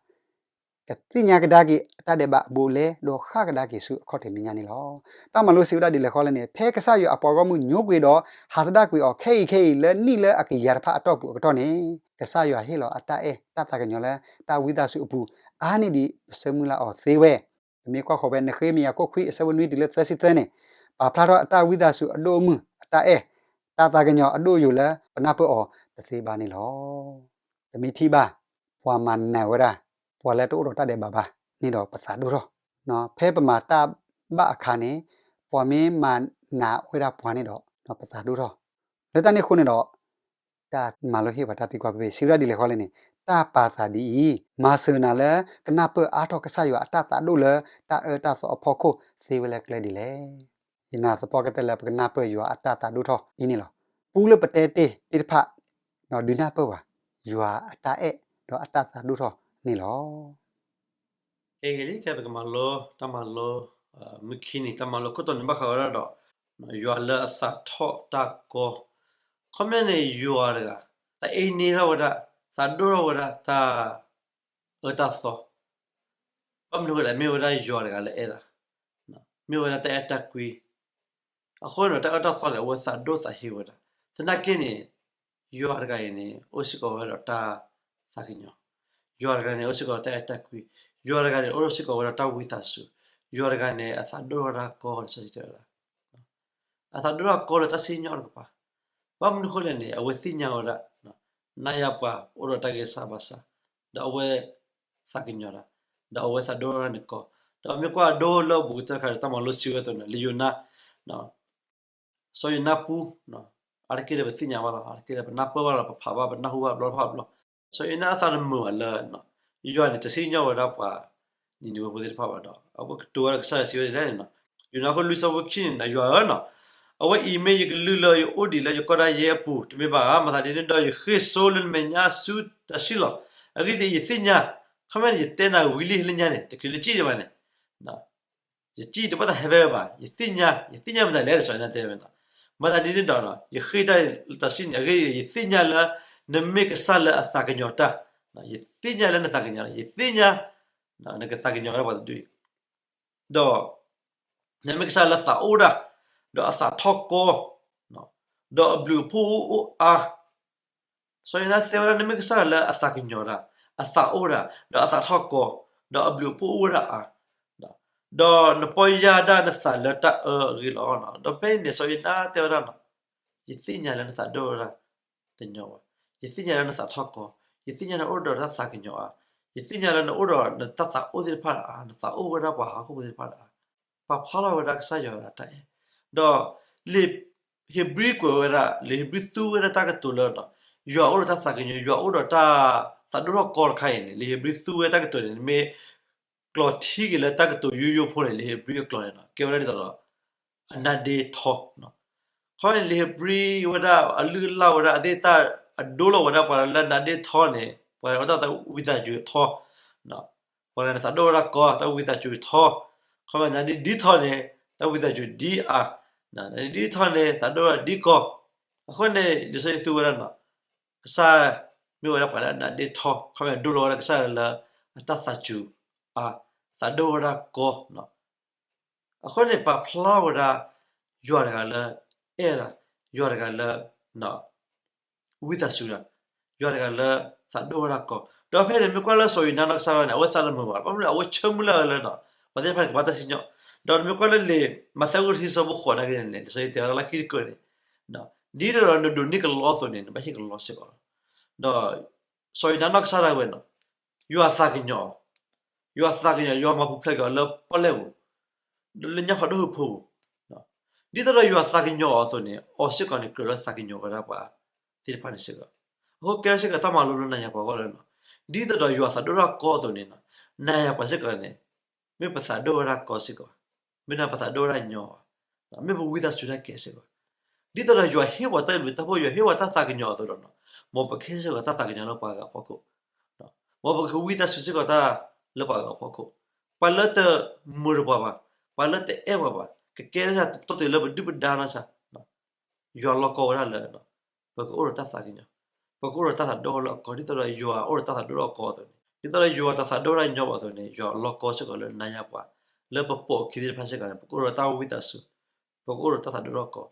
ကသ့ၣ်ညါကဒါက့ၤအတၢ်ဒဲးဘးအဘူးအလဲ ဒီးဃၣ်ကဒါက့ၤဆူအခီၣ်ထံးမဲာ်ညါန့ၣ်လီၤ. တၢ်မၤလိစံးဝဲဒၣ်ဒ်လဲၣ်ဃီလဲၣ်န့ၣ်, ဖဲကစၢ်ယွၤအပှၤဂီၢ်မုၢ်ညိကွံာ်ဒီး ဟးသဒၣ်ကွံာ်အီၤခဲအံၤခဲအံၤလၢနံၣ်လၢအကယၤတဖၣ်အတီၢ်ပူၤအကတီၢ်န့ၣ်, ကစၢ်ယွၤဟ့ၣ်လီၤအတၢ်အဲၣ်တၢ်သးကညီၤလၢတၢ်ဝံသးစူၤအပူၤ အါန့ၢ်ဒံးပဆၢမုၢ်လၢ်အီၤသ့ဝဲ. ပမ့ၢ်ကွၢ်ဃီၤဖဲနဃ့မယၤခိၣ်ခွံအဆၢဖိနွံတုၤလၢသၢဆံသၢန့ၣ်, ပာ်ဖျါထီၣ်အတၢ်ဝံသးစူၤအဒိၣ်အမုၢ် အတၢ်အဲၣ် တၢ်သးကညီၤအဒိၣ်အယိာ်လၢပနၢ်ပၢၢ်အီၤတသ့ဘၣ်န့ၣ်လီၤ. ပမ့ၢ်ထံၣ်ဘၣ် ပှၤမၤနးဝဲဒၣ် ပှၤလၢတအိၣ်ဒီးတၢ်ဒဲးဘးဘၣ်န့ၣ်ဒီးပသးဒိၣ်ထီၣ်, ဖဲပမၤတၢ်ဘၣ်အခါန့ၣ် ပှၤမ့ၢ်မၤနးဝဲဒၣ်ပှၤန့ၣ်ဒီး ပသးဒိၣ်ထီၣ်, လၢတၢ်န့ၣ်အဃိန့ၣ်ဒီး တၢ်မၤလိဟ့ၣ်ပှၤတၢ်သံကွၢ်ဖဲဖဲ စံးဝဲဒၣ်ဒ်လဲၣ်ဃီလဲၣ်န့ၣ်, တၢ်ပာ်သးဒ်အံၤ, မၤစၢၤနၤလၢကနၢ်ပၢၢ်အါထီၣ်ကစၢ်ယွၤအတၢ်သးဒိၣ်လၢတၢ်အၢတၢ်သီအဖီခိၣ်သ့ဝဲလၢကျဲဒ်လဲၣ်. ယနာ်သပှၢ်ကတၢၢ်လၢပကနၢ်ပၢၢ်ယွၤအတၢ်သးဒိၣ်ထီၣ်အံၤန့ၣ်လီၤ. ပူလၢပတဲတ့ၢ်သ့ၣ်တဖၣ် ဒုးနၢ်ပၢၢ်ဘၣ် ယွၤအတၢ်အဲၣ်ဒီးအတၢ်သးဒိၣ်ထီၣ်န့ၣ်လီၤ. ကဲဂ့ၤလံ ကဲပကမၤလိ တၢ်မၤလိ မုၢ်ခံနံၤ တၢ်မၤလိခိၣ်တီန့ၣ် ဘၣ်ဃးဝဲဒၣ်ဒီး ယွၤလၢအသးထီၣ်တၢ်ကီ, ခီပညီန့ၣ် ယွၤတဂၤ သးအ့န့ထီၣ်ဝဲဒၣ် သးဒိၣ်ထီၣ်ဝဲဒၣ်တၢ်အၢတၢ်သီ, ဘၣ်မနုၤဃိလဲၣ် မ့ၢ်ဝဲဒၣ်ယွၤတဂၤလၢအဲၣ်တၢ်, မ့ၢ်ဝဲဒၣ်တၢ်အဲၣ်တၢ်ကွံ, အဃိန့ၣ်ဒီး တၢ်အၢတၢ်သီန့ၣ် အဝဲသးဒိၣ်သးဟ့ဝဲဒၣ်, သနာ်က့န့ၣ် ယွၤတဂၤအံၤန့ၣ် အိၣ်စ့ၢ်ကီးဝဲဒီးတၢ်သးကညီၤ, ယွၤတဂၤန့ၣ် အိၣ်စ့ၢ်ကီးတၢ်အဲၣ်တၢ်ကွံ, ယွၤတဂၤန့ၣ် အိၣ်စ့ၢ်ကီးဝဲဒီးတၢ်ဝံသးစူၤ, ယွၤတဂၤန့ၣ် အသးဒိၣ်ထီၣ်တၢ်ကီလီၤ လံာ်စီဆှံတဲဝဲဒၣ် အသးဒိၣ်ထီၣ်ကီလၢတၢ်စံၣ်ညီၣ်တကပၤ, ဘၣ်မနုၤဃိလဲၣ်န့ၣ် အဝဲသ့ၣ်ညါဝဲဒၣ် နၤယၤပှၤအိၣ်ဒီးတၢ်ဂံၢ်စၢ်ဘါစၢ်, ဒီးအဝဲသးကညီၤတၢ်, ဒီးအဝဲသးဒိၣ်ထီၣ်န့ၣ်ကီ, ဒီးမ့ၢ်ကွၢ်ဒိလၢအဘူးကတၢၢ်တခါဒီး တၢ်မၤလိစံးဝဲအသိးန့ၣ် လၢယိၤနါ စီၤယိၤနါပူ အါတက့ၢ်လၢပသ့ၣ်ညါဘၣ်လီၤ, အါတက့ၢ်လၢပနၢ်ပၢၢ်ဘၣ်လီၤ, ပဖးဘၣ် ပနၢ်ဟူဘၣ်ဘျီတဖၣ်ဘျီ, စီၤယိၤနါအသးတမုာ်ဘၣ်လၢ ယွၤန့ၣ် တစံၣ်ညီၣ်ဝဲဒၣ်ပှၤ နံၤနဝ့ဖိသ့ၣ်တဖၣ်ဘၣ်ဒီး အဝဲကတိၤဝဲဒၣ်ကစၢ်ယွၤစံးဝဲဒ်လဲၣ်န့ၣ်, ယိၤနါခိၣ်လွံၢ်ဆၢဖိခံန့ၣ် ယွၤဧၢ, အဝဲအံၤမ့ၢ်ယကလုၢ်လၢယအိၣ်ဒံးလၢယကီၢ်ဒၣ်ယဲအပူၤ တမ့ၢ်ဘၣ်ဧါ, မၤသးဒ်န့ၣ်ဒီး ယဃ့ၢ်စိလၢနမဲာ်ညါဆူတၢ်ဆံၣ်လီၤ. အဂ့ၢ်ဒ်အံၤ, ယသ့ၣ်ညါ, ခီမ့ၢ်န့ၣ် ယတဲနၤဝံၤလံလၢညါန့ၣ် တချုးလၢစံၣ်ဒံးဘၣ်န့ၣ် ယစံၣ်တဘၣ်သးဟဲဖဲဘၣ်, ယသ့ၣ်ညါ, ယသ့ၣ်ညါမတၤလဲၣ် စီၤယိၤနါတဲဝဲန့ၣ်, မၤသးဒ်န့ၣ်ဒီး ယဃ့ၢ်တၢ်လၢတၢ်ဆံၣ်န့ၣ် အဂ့ၢ်ဒ်အံၤ ယသ့ၣ်ညါလၢ နမ့ၢ်ကစၢ်လၢအသးကညီၤတၢ်, ယသ့ၣ်ညါလၢနသးကညီၤ, ယသ့ၣ်ညါ နကသးကညီၤဝဲဒၣ်ပှၤတဒူၣ်အံၤ, ဒီး နမ့ၢ်ကစၢ်လၢသးအိၣ်ဒၣ်, ဒီးအသးထီၣ်ကီ, ဒီးအဘျုးအဖှိၣ်အိၣ်အါ, စီၤယိၤနါတဲဝဲဒၣ် နမ့ၢ်ကစၢ်လၢအသးကညီၤတၢ်, အသးအိၣ်ဒၣ်, ဒီးအသးထီၣ်ကီ, ဒီးအဘျုးအဖှိၣ်အိၣ်ဝဲဒၣ်အါ, ဒီးနပီၢ်ယၢ်ဒၣ်နသးလၢတၢ်အၢအဂ့ၢ်လီၤ. ဒီးဖဲအံၤန့ၣ် စီၤယိၤနါတဲဝဲဒၣ် ယသ့ၣ်ညါလၢနသးဒိၣ်ဝဲဒၣ်တညီဘၣ်, ယသ့ၣ်ညါလၢနသးထီၣ်ကီ, ယသ့ၣ်ညါနအိၣ်ဒီးတၢ်သးကညီၤအါ, ယသ့ၣ်ညါလၢနအိၣ်ဒီးနတၢ်သးအိၣ်သ့ၣ်တဖၣ်အါ, နသးအိၣ်ဝဲဒၣ်ပှၤဟီၣ်ခိၣ်ဖိသ့ၣ်တဖၣ်အါ, ပာ်ဖျါထီၣ်ဝဲဒၣ်ကစၢ်ယွၤအတၢ်အဲၣ်, ဒီးလံာ်ဧ့ၤဘြံၤကွဲးဝဲဒၣ်, လံာ်ဧ့ၤဘြံၤသူဝဲဒၣ်တၢ်ကတိၤလၢ ယွၤအိၣ်ဒီးတၢ်သးကညီၤ, ယွၤအိၣ်ဒီးတၢ်သးဒိၣ်ထီၣ်ကီတခါအံၤန့ၣ်, လံာ်ဧ့ၤဘြံၤသူဝဲတၢ်ကတိၤန့ၣ် မ့ၢ်ကျိာ်ထံက့ၤလၢတၢ်ကတိၤယိယိဖိန့ၣ် လံာ်ဧ့ၤဘြံၤအကျိာ်န့ၣ် ကဲဝဲဒၣ်ဒ်သိးဒီး အနါဒ့ထီ, ခီန့ၣ် လံာ်ဧ့ၤဘြံၤဝဲဒၣ် အလုၢ်အလၢ်ဝဲဒၣ် အသ့ၣ်တၢ်အဒိလီၤဝဲဒၣ် ပှၤလၢအနါဒ့ထီန့ၣ် ပှၤအတၢ်ဝံသးစူၤထီ, ပှၤန့ၣ်သးဒိၣ်ဝဲဒၣ်ကီ တၢ်ဝံသးစူၤထီ, ခီဖျိနါဒ့ဒ်ထီန့ၣ် တၢ်ဝံသးစူၤဒ်အါ, နါဒ့ဒ်ထီန့ၣ် သးဒိၣ်ဝဲဒၣ်ဒ်ကီ, အဃိန့ၣ် လံာ်စီဆှံသူဝဲဒၣ်န့ၣ် ကစၢ်မ့ၢ်ဝဲဒၣ်ပှၤလၢအနါဒ့ထီ, ခီဖျိဒိလီၤဝဲဒၣ်ကစၢ်လၢအတၢ်သးစူၤအါ, သးဒိၣ်ဝဲဒၣ်ကီ အဃိန့ၣ် ပာ်ဖျါဝဲဒၣ် ယွၤတဂၤလၢအဲၣ်ဒၣ်, ယွၤတဂၤလၢ ဝံသးစူၤတၢ်, ယွၤတဂၤလၢသးဒိၣ်ဝဲဒၣ်ကီ, ဒီးဖဲန့ၣ် မ့ၢ်ကွၢ်လၢစီၤယိၤနါနီၢ်ကစၢ်ဒၣ်န့ၣ် အဝဲသးတမုာ်ဘၣ်, ဘၣ်မနုၤအဝဲဆၢမုၢ်လၢ်လၢ ပှၤသ့ၣ်တဖၣ်န့ၣ် ကဘၣ်တၢ်စံၣ်ညီၣ်, ဒီးနမ့ၢ်ကွၢ်လၢလံာ် မးသဲအခိၣ်တဆံ ဆၢဖိဃိးနာ်က့န့ၣ် လံာ်စီဆှံတဲဝဲဒၣ်လၢခံတကၢၢ်န့ၣ် ဒ်သိးဒီးနဒိးန့ၢ်ကလီအသိးန့ၣ် နဘၣ်ဟ့ၣ်ကလီစ့ၢ်ကီးလီၤ. ဒီးစီၤယိၤနါနီၢ်ကစၢ်ဒၣ်ဝဲန့ၣ် ယွၤသးကညီၤအီၤ, ယွၤသးကညီၤ, ယွၤမၤပူၤဖျဲးက့ၤအီၤလၢပီၣ်လဲၣ်ပူၤ, လၢညၣ်ဖးဒိၣ်ဟၢဖၢပူၤ, ဒ်သိးဒီးယွၤသးကညီၤအီၤအသိးန့ၣ် အီၤစ့ၢ်ကီးန့ၣ် ကြၢးလၢသးကညီၤဝဲဒၣ်ပှၤသ့ၣ်တဖၣ်န့ၣ်စ့ၢ်ကီး, အဃိကဲစ့ၢ်ကီးတၢ်မၤလိလၢနၤယၤပှၤဂီၢ်လၢ ဒ်သိးဒီးယွၤသးဒိၣ်ထီၣ်ကီအသိးန့ၣ် နၤယၤပှၤစ့ၢ်ကီးန့ၣ် မ့ၢ်ပသးဒိၣ်ဝဲဒၣ်ကီစ့ၢ်ကီး, မ့ၢ်ဒၣ်ပသးဒိၣ်ဝဲဒၣ်ညီဘၣ်, မ့ၢ်ပဝံသးစူၤတၢ်ကဲစ့ၢ်ကီး, ဒ်သိးဒီးယွၤဟ့ၣ်ပှၤတၢ်ဘျုးတၢ်ဖှိၣ် ယွၤဟ့ၣ်ပှၤတၢ်သးကညီၤအသိးဒီး မ်ပကဟ့ၣ်စ့ၢ်ကီးတၢ်သးကညီၤလၢပှၤဂၤအဖီခိၣ်, မ်ပကဝံသးစူၤစ့ၢ်ကီးတၢ်လၢပှၤဂၤအဖီခိၣ်, ပှၤလၢတမုာ်တပှၤဘၣ်, ပှၤလၢတအဲၣ်ပှၤဘၣ်, ကကဲထီၣ်တၢ်တိာ်တ့ၢ်လၢပဒုၣ်ပဒါနီၢ်ဆါ ယွၤလီၢ်ကီဝဲဒၣ်လၢ ပကအိၣ်ဒီးတၢ်သးကညီၤ, ပကအိၣ်ဒီးတၢ်သးဒိၣ်ထီၣ်လၢအကီ ဒ်သိးဒီးယွၤအိၣ်ဒီးတၢ်သးဒိၣ်ထီၣ်အကီအသိးန့ၣ်, ဒ်သိးဒီးယွၤတၢ်သးဒိၣ်ထီၣ်ညီဘၣ်အသိးန့ၣ် ယွၤလီၢ်ကီစ့ၢ်ကီးလၢနၤယၤပှၤ, လၢပပိာ်ခံသ့ၣ်တဖၣ်စ့ၢ်ကီးန့ၣ် ပကအိၣ်ဒီးတၢ်ဝံသးစူၤ, ပကအိၣ်ဒီးတၢ်သးဒိၣ်ထီၣ်ကီ,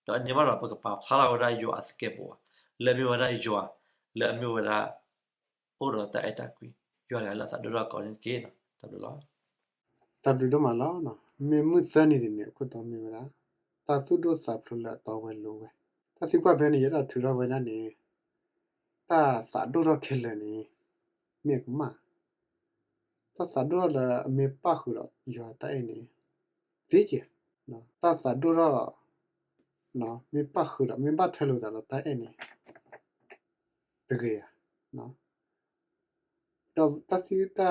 ဒီးအန့ၣ်ဘၣ်ဒီး ပကပာ်ဖျါထီၣ်ဝဲဒၣ်ယွၤအသကဲးပဝး, လၢအမ့ၢ်ဝဲဒၣ်ယွၤ, လၢအမ့ၢ်ဝဲဒၣ် အိၣ်ဒီးတၢ်အဲၣ်တၢ်ကွံ, ယွၤတဂၤလၢအသးဒိၣ်ထီၣ်ကီန့ၣ်တက့ၢ်. တၢ်ဘျုးလီၤ. တၢ်ဘျုးဒိၣ်မးလီၤ. မ့ၢ်မုၢ်သၢနံၤန့ၣ် အခိၣ်တီမ့ၢ်ဝဲဒၣ် တၢ်သူၣ်ဒိၣ်သးဖျိးလၢအတီဝဲလိၤဝဲ, တၢ်သံကွၢ်ဖဲန့ၣ် ယအဲၣ်ဒိးထုးထီၣ်ဝဲဒၣ်န့ၣ် တၢ်သးဒိၣ်ထီၣ်ခဲလၢာ်န့ၣ် မ့ၢ်အကမၣ်, တၢ်သးဒိၣ်ထီၣ်လၢအမ့ၢ်ပၣ်ဃုာ်ဒီးယွၤတၢ်အဲၣ်န့ၣ် သ့ကဲ, တၢ်သးဒိၣ်ထီၣ် မ့ၢ်ပၣ်ဃုာ်ဒီး မ့ၢ်ဘၣ်ထွဲလိာ်သးဒီးတၢ်အဲၣ်န့ၣ် တဂ့ၤဧါ. ဒီးတၢ်သံ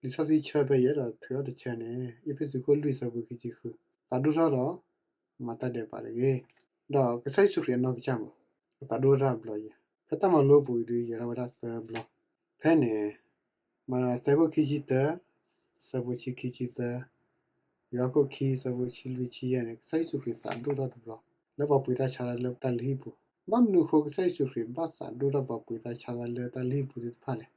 တၢ် လံာ်စီဆှံဆၢဖဲယအဲၣ်ဒိးထုးထီၣ်တဆၢန့ၣ် အ့းဖ့းစူးခိၣ်လွံၢ်ဆၢဖိခံဆံဃု, သးဒိၣ်ထီၣ်ဒီး မၤတၢ်ဒဲးဘးတဂ့ၤ. ဒီးကစၢ်ယ့ၣ်ၡူးခရံာ်အနီၢ်ကစၢ်မး အသးဒိၣ်ထီၣ်တဘျီယဲၢ်, ဖဲတၢ်မၤလိပူၤအံၤဒုးယဲၤထီၣ်ဝဲဒၣ်သၢဘျီ. ဖဲန့ၣ် မးသဲခိၣ်ခံဆံတၢ ဆၢဖိဆံခံဆံသၢ, ယိၤဟၣ်ခိၣ်ခံ ဆၢဖိဆံလွံၢ်ဆံယဲၢ်န့ၣ် ကစၢ်ယ့ၣ်ၡူးခရံာ်သးဒိၣ်ထီၣ်တဘျီ လၢပှၤပှ့ၤတၢ်ဆါတၢ်လၢတၢ်လုၢ်ဟံၣ်ပူၤ. ဘၣ်မနုၤအဃိကစၢ်ယ့ၣ်ၡူးခရံာ်ဘၣ်သးဒိၣ်ထီၣ်ပှၤပှ့ၤတၢ်ဆါတၢ်လၢတၢ်လုၢ်ဟံၣ်ပူၤသ့ၣ်တဖၣ်လဲၣ်.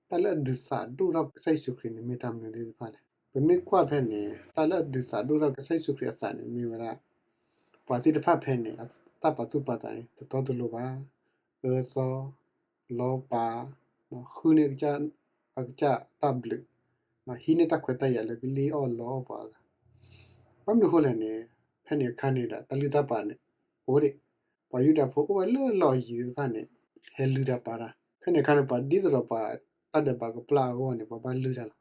တၢ်လၢအဒုးသးဒိၣ်ထီၣ်ကစၢ်ယ့ၣ်ၡူးခရံာ်န့ၣ်မ့ၢ်တၢ်မနုၤသ့ၣ်တဖၣ်လဲၣ်. ပမ့ၢ်ကွၢ်ဖဲန့ၣ် တၢ်လၢအဒုးသးဒိၣ်ထီၣ်ကစၢ်ယ့ၣ်ၡူးခရံာ်အသးန့ၣ်မ့ၢ်ဝဲဒၣ် ပှၤသ့ၣ်တဖၣ်ဖဲန့ၣ် တၢ်ပာ်သူၣ်ပာ်သးန့ၣ် တတီတလိၤဘၣ်, အၢသီ လီပာ်, ဃုန့ၢ် အကစၢ်တၢ်ဘျုး, ဟံးန့ၢ်တၢ်ခွဲးတၢ်ယာ်လၢကလံၣ်အီၣ်လီအီၣ်ပှၤအဂၤ. ဘၣ်မနုၤအဃိလဲၣ်န့ၣ် ဖဲန့ၣ်အခါန့ၣ်ဒီး တၢ်လုၢ်တၢ်ပာ်န့ၣ် အိၣ်ဒံး, ပှၤယူဒၤဖိအိၣ်ဝဲလၢအလီၢ်အယံၤသ့ၣ်တဖၣ်န့ၣ် ဟဲလုၢ်တၢ်ပာ်တၢ်. ဖဲန့ၣ်အခါန့ၣ် ပှၤဒ်သိးဒီးပှၤတၢ်ဒဲးဘးကပျၢ်အဂီၢ်န့ၣ် ပှၤဘၣ်လုၢ်တၢ်လီၤ.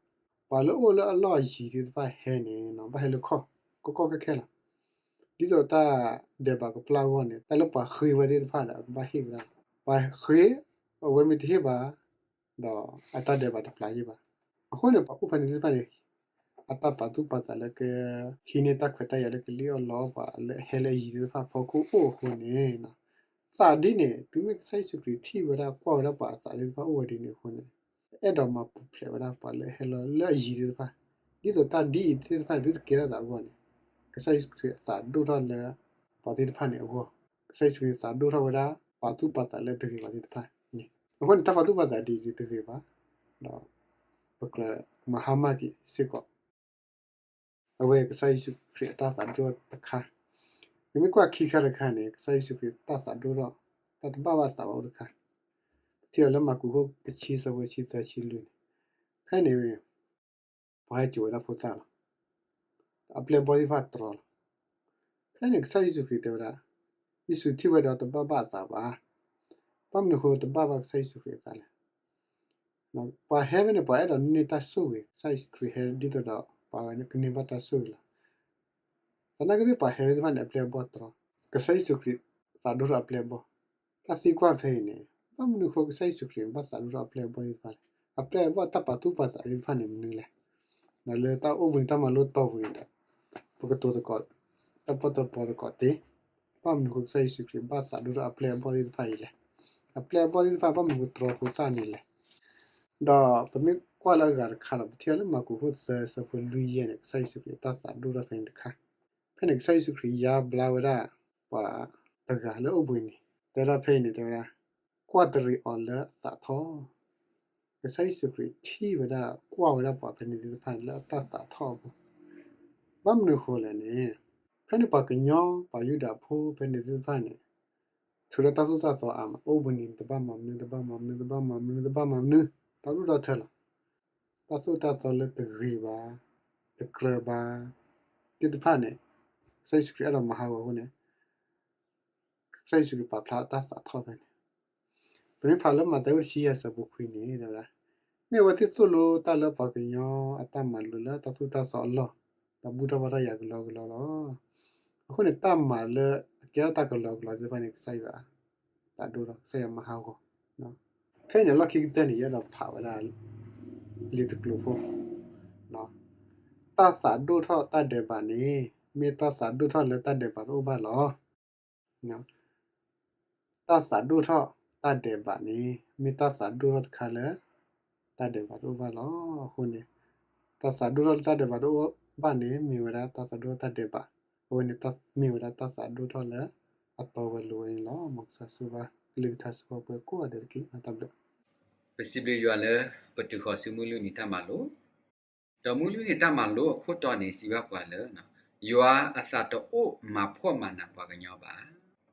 ပှၤလၢအိၣ်လၢအလီၢ်အယံၤသ့ၣ်တဖၣ်ဟဲန့ၣ် ဘၣ်ဟဲလၢခီၣ် ကီကီခဲခဲလီၤ. ဒ်သိးတၢ်ဒဲးဘးကပျၢ်အဂီၢ်န့ၣ် တၢ်လၢပှၤဃ့ဝဲသ့ၣ်တဖၣ်ဒီး အကဘၣ်ဟ့ၣ်ဝဲဒၣ်လီၤ. ပှၤဃ့ အဝဲမ့ၢ်တဟ့ၣ်ဘၣ် ဒီးအတၢ်ဒဲးဘးတပျၢ်ယံၤဘၣ်. အဃိန့ၣ် ပှၤအိၣ်ဖဲန့ၣ်သ့ၣ်တဖၣ်န့ၣ် အတၢ်ပာ်သူၣ်ပာ်သးလၢကဟံးန့ၢ်တၢ်ခွဲးတၢ်ယာ်လၢကလံၣ်အီၣ်လီအီၣ်ပှၤလၢအဟဲလၢအယံၤသ့ၣ်တဖၣ်ဖီခိၣ်အိၣ်အဃိန့ၣ် သးဒ်န့ၣ် တုၤမ့ၢ်ကစၢ်ယ့ၣ်ၡူးခရံာ်ထံၣ်ဝဲဒၣ်ကွၢ်ဝဲဒၣ်ပှၤအသးသ့ၣ်တဖၣ်အိၣ်ဝဲဒ်န့ၣ်အဃိန့ၣ် အဲၣ်ဒိးမၤပူၤဖျဲးဝဲဒၣ်ပှၤလၢအဟဲလီၤလၢအယံၤသ့ၣ်တဖၣ်, ဒ်သိးတၢ်ဒ်အံၤသ့ၣ်တဖၣ်န့ၣ် သုတကဲထီၣ်သးအဂီၢ်န့ၣ် ကစၢ်ယ့ၣ်ၡူးခရံာ်အသးဒိၣ်ထီၣ်လၢ ပှၤသ့ၣ်တဖၣ်န့ၣ်အဂီၢ်, ကစၢ်ယ့ၣ်ၡူးခရံာ်သးဒိၣ်ထီၣ်ဝဲဒၣ် ပာ်သူၣ်ပာ်သးလၢတဂ့ၤပှၤသ့ၣ်တဖၣ်န့ၣ်. အဃိန့ၣ် တၢ်ပာ်သူၣ်ပာ်သးဒ်အံၤတဂ့ၤဘၣ်, ဒီးပကြၢးမၤဟါမၢ်က့ၤစ့ၢ်ကီး အဝဲကစၢ်ယ့ၣ်ၡူးခရံာ်အတၢ်သးဒိၣ်ထီၣ်တခါ, ပမ့ၢ်ကွၢ်ခံခါတခါန့ၣ် ကစၢ်ယ့ၣ်ၡူးခရံာ်တၢ်သးဒိၣ်ထီၣ် တၢ်တဘၣ်ဘၣ်သးဘၣ်အိၣ်တခါ, ပထံၣ်အီၤလၢမၢ်ကူးခိၣ်တဆံဆၢဖိဆံသၢဆံလွံၢ်န့ၣ်, ဖဲန့ၣ် ပှၤဟဲစိာ်ဝဲဒၣ်ဖိသၣ်လီၤ. အပျဲၢ်အဘီၣ်သ့ၣ်တဖၣ်တြီလီၤ. ဖဲန့ၣ်ကစၢ်ယ့ၣ်ၡူးခရံာ်တဲဝဲဒၣ်, ယ့ၣ်ၡူးထံၣ်ဝဲဒီးတဘၣ်ဘၣ်အသးဘၣ်. ဘၣ်မနုၤအဃိတဘၣ်ဘၣ်ကစၢ်ယ့ၣ်ၡူးခရံာ်အသးလဲၣ်. ပှၤဟဲဖဲန့ၣ် ပှၤအဲၣ်ဒိးန့ၢ်တၢ်ဆိၣ်ဂ့ၤ, ကစၢ်ယ့ၣ်ၡူးခရံာ်ဟဲဒ်သိးဒီး ပှၤကန့ၢ်ဘၣ်တၢ်ဆိၣ်ဂ့ၤလီၤ. သနာ်က့သ့ၣ်ပှၤဟဲဖဲသ့ၣ်တဖၣ်န့ၣ် အပျဲၢ်အဘီၣ်တြီ, ကစၢ်ယ့ၣ်ၡူးခရံာ်သးဒိၣ်ထီၣ်အပျဲၢ်အဘီၣ်, တၢ်သံကွၢ်ဖဲအံၤန့ၣ် ဘၣ်မနုၤအဃိကစၢ်ယ့ၣ်ၡူးခရံာ်ဘၣ်သးဒိၣ်ထီၣ်အပျဲၢ်အဘီၣ်သ့ၣ်တဖၣ်လဲၣ်. အပျဲၢ်အဘီၣ်တၢ်ပာ်သူၣ်ပာ်သးသ့ၣ်တဖၣ်န့ၣ်မနုၤလဲၣ်. ဒီးလၢတၢ်အိၣ်ဘှံးနံၤတၢ်မၤလိတီၢ်ပူၤန့ၣ်ဒီး ပကတိၤသကိး တၢ်ပီၣ်တၢ်ပီသကိးတ့ၢ်, ဘၣ်မနုၤအဃိကစၢ်ယ့ၣ်ၡူးခရံာ်ဘၣ်သးဒိၣ်ထီၣ်အပျဲၢ်အဘီၣ်သ့ၣ်တဖၣ်အံၤလဲၣ်. အပျဲၢ်အဘီၣ်သ့ၣ်တဖၣ်ဘၣ်မနုၤတြီဖိသၣ်န့ၣ်လဲၣ်. ဒီးပမ့ၢ်ကွၢ်လၢအဂၤတခါဒီး ပထံၣ်အီၤလၢမၢ်ကူးခိၣ်သၢဆၢဖိလွံၢ်ယဲၢ်န့ၣ် ကစၢ်ယ့ၣ်ၡူးခရံာ်အတၢ်သးဒိၣ်ထီၣ်ဖဲန့ၣ်တခါ, ဖဲန့ၣ်ကစၢ်ယ့ၣ်ၡူးခရံာ်ယါဘျါဝဲဒၣ် ပှၤတဂၤလၢအိၣ်ဘှံးနံၤ တဲဒၣ်ဖဲအံၤန့ၣ် တဲဝဲဒၣ်, ကွၢ်တရံးအီၤလၢအသးထီၣ်. ကစၢ်ယ့ၣ်ၡူးခရံာ်ထံၣ်ဝဲဒၣ်ကွၢ်ဝဲဒၣ်ပှၤဖဲန့ၣ်သ့ၣ်တဖၣ်လၢအတၢ်သးထီၣ်အပူၤ, ဘၣ်မနုၤအဃိလဲၣ်န့ၣ်, ဖဲန့ၣ်ပှၤကညီပှၤယူဒၤဖိဖဲန့ၣ်သ့ၣ်တဖၣ်န့ၣ် ထုးဒီးတၢ်သိၣ်တၢ်သီအါမး, အိၣ်ဘှံးနံၤတဘၣ်မၤမနုၤ တဘၣ်မၤမနုၤ တဘၣ်မၤမနုၤ တဘၣ်မၤမနုၤ ဒီဒူၣ်ဒီထၢလီၤ. တၢ်သိၣ်တၢ်သီလၢတဂ့ၤဘၣ်, တကြၢးဘၣ် သ့ၣ်တဖၣ်န့ၣ် ကစၢ်ယ့ၣ်ၡူးခရံာ်အဲၣ်ဒိးမၤဟးဂီၤအဃိန့ၣ် ကစၢ်ယ့ၣ်ၡူးခရံာ်ပာ်ဖျါအတၢ်သးထီၣ်ဖဲန့ၣ်, ပမ့ၢ်ဖးလၢမးသဲအိၣ်တဆံယဲၢ်ဆၢဖိခွံန့ၣ် တဲဝဲဒၣ်, မ့ၢ်အဝဲသ့ၣ်သိၣ်လိတၢ်လၢပှၤကညီအတၢ်မၤလိာ်လၢတၢ်သိၣ်တၢ်သီအလီၢ်, ဒီးဘူၣ်ထီၣ်ဘါထီၣ်ယၤကလီကလီလီၤ. အဃိန့ၣ် တၢ်မၤလၢအကဲထီၣ်တၢ်ကလီကလီသ့ၣ်တဖၣ်န့ၣ် ကစၢ်ယွၤသးဒိၣ်ထီၣ် ကစၢ်ယွၤမၤဟးဂီၤ. ဖဲန့ၣ်လီၢ်ခံကတၢၢ်န့ၣ် ယအဲၣ်ဒိးဖးဝဲဒၣ် လံာ်တကျိၤဖိ, တၢ်သးဒိၣ်ထီၣ်တၢ်ဒဲးဘးန့ၣ် မ့ၢ်တၢ်သးဒိၣ်ထီၣ်လၢတၢ်ဒဲးဘးတအိၣ်ဘၣ်လီၤ. တၢ်သးဒိၣ်ထီၣ်တၢ်ဒဲးဘးန့ၣ် မ့ၢ်တၢ်သးဒိၣ်ထီၣ်တခါလၢ တၢ်ဒဲးဘးတအိၣ်ဘၣ်လီၤ. အဃိန့ၣ် တၢ်သးဒိၣ်ထီၣ်လၢတၢ်ဒဲးဘးတအိၣ်ဘၣ်န့ၣ် မ့ၢ်ဝဲဒၣ်တၢ်သးဒိၣ်ထီၣ်တၢ်ဒဲးဘး, အဝဲန့ၣ်မ့ၢ်ဝဲဒၣ်တၢ်သးဒိၣ်ထီၣ်လၢအတီဝဲလိၤဝဲန့ၣ်လီၤ. မ်ကစၢ်ဆိၣ်ဂ့ၤဘၣ်ကလုၢ်ကထါစ့ၢ်ကီးပှၤကိးဂၤဒဲးတက့ၢ်. တၢ်ဘျုး ပစံးဘျုးယွၤလၢ ပတုၤဃီၤဆူမုၢ်လွံၢ်နံၤတၢ်မၤလိ, ဒီးမုၢ်လွံၢ်နံၤတၢ်မၤလိအခိၣ်တီန့ၣ် စံးဘၣ်ပှၤလၢ ယွၤအသးတအိၣ်မၤဖှီၣ်မၤနးပှၤကညီဘၣ်.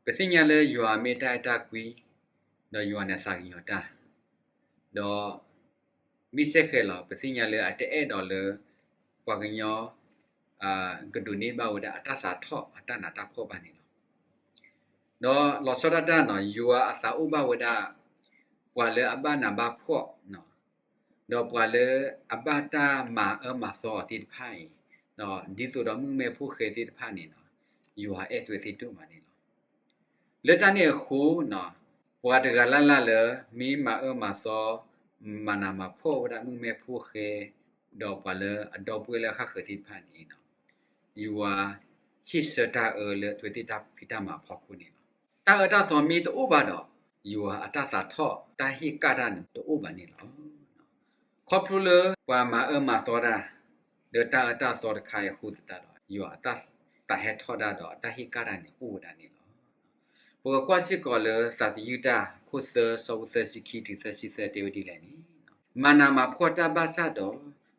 ပသ့ၣ်ညါလၢယွၤမ့ၢ်တၢ်အဲၣ်တၢ်ကွံ, ဒီးယွၤန့ၣ်အသးကညီၤတၢ်, ဒီး မ့ၢ်စဲဃဲၤလီၤ ပသ့ၣ်ညါလၢအတအဲၣ်ဒိးလၢ ပှၤကညီ ကဒိးန့ၢ်ဘၣ်ဝဲဒၣ်အတၢ်သးထီၣ်အတၢ်နးတၢ်ဖှီၣ်ဘၣ်န့ၣ်လီၤ. ဒီးလီၤဆီဒၣ်တၢ်န့ၣ် ယွၤအသးအိၣ်ဘၣ်ဝဲဒၣ် ပှၤလၢအဘၣ်နးဘၣ်ဖှီၣ်, ဒီးပှၤလၢအဘၣ်တၢ်မၤအၢမၤသီအီၤသ့ၣ်တဖၣ်အံၤ, ဒ်သိးဒီးမုၣ်ကမဲဖိဃဲသ့ၣ်တဖၣ်န့ၣ် ယွၤအဲၣ်သွဲသ့ၣ်ဒိၣ်မးန့ၣ်လီၤ. လၢတၢ်န့ၣ်အဃိန့ၣ် ပှၤတဂၤလၢ်လၢ်လၢ မ့ၢ်မၤအၢမၤသီ မၤနးမၤဖှီၣ်ဝဲဒၣ်မုၣ်ကမဲဖိဃဲ ဒီးပှၤလၢအဒီပုၢ်ဝဲၢ်လၢအဃၣ်ဃၢၤသ့ၣ်တဖၣ်န့ၣ် ယွၤဟ့ၣ်ဆၢတၢ်အၢလၢအဝဲသ့ၣ်တၢ်ဖံးတၢ်မၤအဖီခိၣ်န့ၣ်လီၤ. တၢ်အၢတၢ်သီမ့ၢ်တအိၣ်ဘၣ်ဒီး ယွၤအတၢ်သးထီၣ်တၢ်ဟ့ၣ်ကၣ်တၢ်န့ၣ်တအိၣ်ဘၣ်န့ၣ်လီၤ. ခီဖျိလၢပှၤမၤအၢမၤသီတၢ် လၢတၢ်အၢတၢ်သီတခါအံၤအဃိသတးဒီး ယွၤအတၢ်သးဟဲထီၣ်တၢ်ဒီးအတၢ်ဟ့ၣ်ကၣ်တၢ်န့ၣ်အိၣ်ဝဲဒၣ်န့ၣ်လီၤ. ပကကွၢ်စ့ၢ်ကီးလၢသးသယုၢ်တၢ် ခိၣ်သၢ ဆၢဖိသၢဆံခံတုၤသၢဆံသၢတဲဝဲဒ်လဲၣ်န့ၣ်, မၤနးမၤဖှီၣ်တၢ်ဘၣ်ဆၣ်ဒီး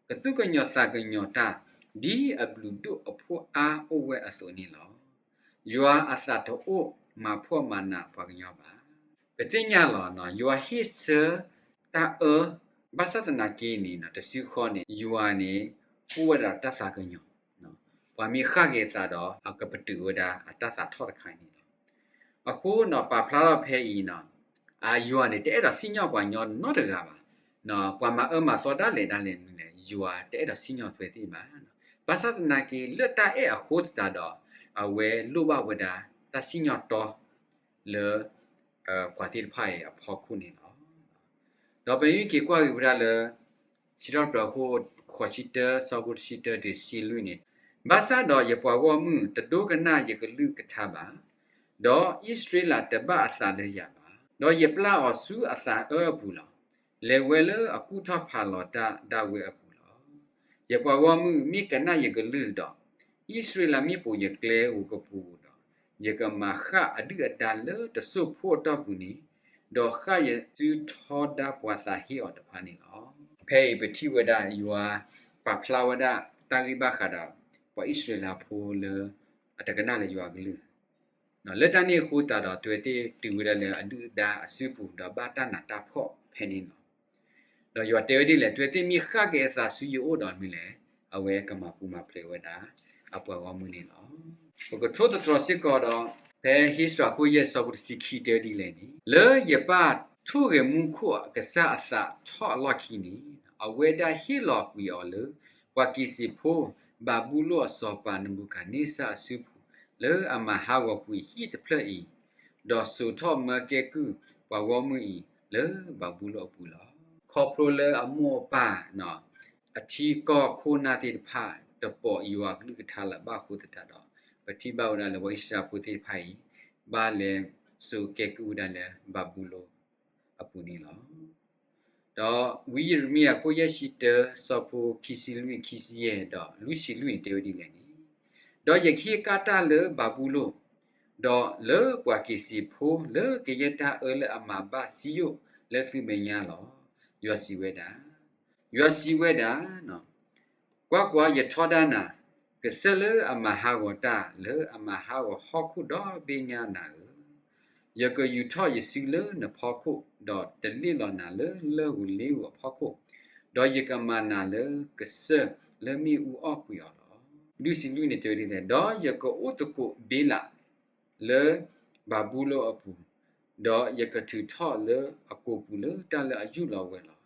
ကသူၣ်ကညီၤသးကညီၤတၢ် ဒ်အဘျုးဒိၣ်အဖှိၣ်အါအိၣ်ဝဲအသိးန့ၣ်လီၤ. ယွၤအသးတအိၣ်မၤဖှီၣ်မၤနးပှၤကညီဘၣ်. ပသ့ၣ်ညါလီၤ ယွၤဟ့ၣ်ဆၢတၢ်အၢ ဘၣ်ဆၣ်သနာ်က့န့ၣ် တစုဃီန့ၣ် ယွၤန့ၣ် အိၣ်ဝဲဒၣ်တၢ်သးကညီၤ, ပှၤမ့ၢ်ဃၣ်က့ၤအသးဒီး အကပတုာ်ဝဲဒၣ်အတၢ်သးထီၣ်တခါန့ၣ်လီၤ. အဃိန့ၣ် ပာ်ဖျါထီၣ်ဖဲအံၤန့ၣ် ယွၤန့ၣ် တအဲၣ်ဒိးစံၣ်ညီၣ်ပှၤကညီနီတဂၤဘၣ်. ပှၤမၤအၢမၤသီဒၣ်လဲာ်ဒၣ်လဲာ်မနုၤလဲၣ် ယွၤတအဲၣ်ဒိးစံၣ်ညီၣ်အဝဲသ့ၣ်ဘၣ်. ဘၣ်ဆၣ်သနာ်က့ လၢတၢ်အဲၣ်အဃိသတးဒီး အဝဲလိၣ်ဘၣ်ဝဲဒၣ်တၢ်စံၣ်ညီၣ်တီ လၢ ပှၤသ့ၣ်တဖၣ်အံၤအဖီခိၣ်န့ၣ်လီၤ. ဒီးပမ့ၢ်က့ၤကွၢ်က့ၤဝဲဒၣ်လၢ စံးထီၣ်ပတြၢၤအခိၣ် ဃိးဆံတၢ ဆၢဖိတဆံတၢတုၤတဆံလွံၢ်န့ၣ်, ဘၣ်ဆၣ်ဒီးယပှၤဂီၢ်မုၢ်တဒိကနၣ်ယကလုၢ်ကထါဘၣ်, ဒီးအံၣ်စရ့လးတဘၣ်အသးလၢယၤဘၣ်, ဒီးယပျၢ်အီၤဆူအသးအၢအပူၤလီၤ. လဲၤဝဲလၢအကူၣ်ထီၣ်ဖးလီၤတၢ်ဒၣ်ဝဲအပူၤလီၤ. ယပှၤဂီၢ်မုၢ်မ့ၢ်ကနၣ်ယကလုၢ်ဒီး, အံၣ်စရ့လးမ့ၢ်ပိာ်ယကျဲဧိၤကပူၤဧိၤဒီး, ယကမၤဃၣ်အဒုၣ်အဒါလၢတစိၢ်ဖိအတီၢ်ပူၤန့ၣ်, ဒီးဃၣ်ယစုထီဒါပှၤသးဟ့အီၤတဖၣ်န့ၣ်လီၤ. ဖဲအံၤပထံၣ်ဝဲဒၣ်ယွၤပာ်ဖျါဝဲဒၣ်တၢ်ဂ့ၢ်ဘၣ်ဃးဒီး ပှၤအံၣ်စရ့လးဖိလၢ အတကနၣ်လၢယွၤကလုၢ် လၢတၢ်န့ၣ်အဃိသတးဒီး အဝဲသ့ၣ်တုၤဝဲဒၣ်လၢအဒုၣ်အဒါအစုပူၤ ဒီးဘၣ်တၢ်နးတၢ်ဖှီၣ်ဖဲန့ၣ်လီၤ. ဒီးယွၤတဲဝဲဒ်လဲၣ်, အဝဲသ့ၣ်မ့ၢ်ဃၣ်က့ၤအသးဆူယအိၣ်ဒီးမနုၤလဲၣ်, အဝဲကမၤပူၤမၤဖျဲးဝဲဒၣ် အပှၤဂီၢ်မုၢ်န့ၣ်လီၤ. ပကထိၣ်သတြီၤစ့ၢ်ကီးဒီး ဖဲဧ့စြၤခိၣ်ယဲၢ်ဆၢဖိတဆံခံတဲဝဲဒ်လဲၣ်န့ၣ်, လၢယပၢ်ထိၣ်ဂဲၤမူခိၣ်အကစၢ်အသးထီၣ်အလီၢ်ခံန့ၣ်, အဝဲဒၣ်ဟ့ၣ်လီၤကွံာ်အီၤလၢ ပှၤက့ၤစ့းဖိ ဘၤဘူလိၣ်အစီၤပၤနဘူၤခၣ်နံစၢ်အစုပူၤ လၢအမၤဟးဂီၤကွံာ်ဟံၣ်တဖျၢၣ်အံၤ, ဒီးစိာ်ထီၣ်မၢကဲကုၢ်ပှၤဂီၢ်မုၢ်အံၤ လၢဘၤဘူလိၣ်အပူၤလီၤ. ခီဖျိလၢအမိၢ်အပၢ် အထံကီၢ်ခိၣ်နၢ်သ့ၣ်တဖၣ် တပိာ်ယွၤကလုၢ်ကထါလၢၤဘၣ်အဃိသတးဒီး, ပထံၣ်ဘၣ်ဝဲဒၣ်လၢပှၤအံၣ်စရ့လးဖိသ့ၣ်တဖၣ်အံၤ ဘၣ်လဲၤစိာ်ကဲကုၢ်ဝဲဒၣ်လၢဘၤဘူလိၣ်အပူၤန့ၣ်လီၤ. ဒီးဝံယံးရမံယၤ ခိၣ်ယဲၢ်ဆံတၢ ဆၢဖိခံဆံလွံၢ် ခံဆံယဲၢ် ဒီးလွံၢ်ဆံလွံၢ်န့ၣ်တဲဝဲဒ်လဲၣ်န့ၣ်, ဒီးယကဟ့ၣ်ကၣ်တၢ်လၢဘၤဘူလိၣ်, ဒီးလၢပှၤက့ၤစ့းဖိ လၢကယဲၢ်တၢ်အၢလၢအမၤဘၣ်စံယိၣ်လၢသုမဲာ်ညါလီၤ. ယွၤစံးဝဲဒၣ်, ယွၤစံးဝဲဒၣ် ကွၢ်ကွၢ်, ယထီဒါနၤ, ကစၢၢ်လၢအမၤဟးဂီၤတၢ် လၢအမၤဟးဂီၤဟီၣ်ခိၣ်ဒီဘ့ၣ်ညါနၤဧၢ, ယကယူာ်ထီၣ်ယစုလၢနဖီခိၣ်, ဒီးတလ့ၣ်လီၤနၤလၢလၢၢ်ဧိၤလ့ဧိၤအဖီခိၣ်, ဒီးယကမၤနၤလၢကစၢၢ်လၢမ့ၣ်အူအီၣ်ကွံာ်အီၤလီၤ. လွံၢ်ဆံလွံၢ်န့ၣ်တဲဝဲဒ်လဲၣ်, ဒီးယကအိၣ်သကိးဘ့လး လၢဘၤဘူလိၣ်အပူၤ, ဒီးယကထုးထီၣ်လၢအကိာ်ပူၤလၢတၢ်လၢအယူၢ်လီၤဝဲလီၤ.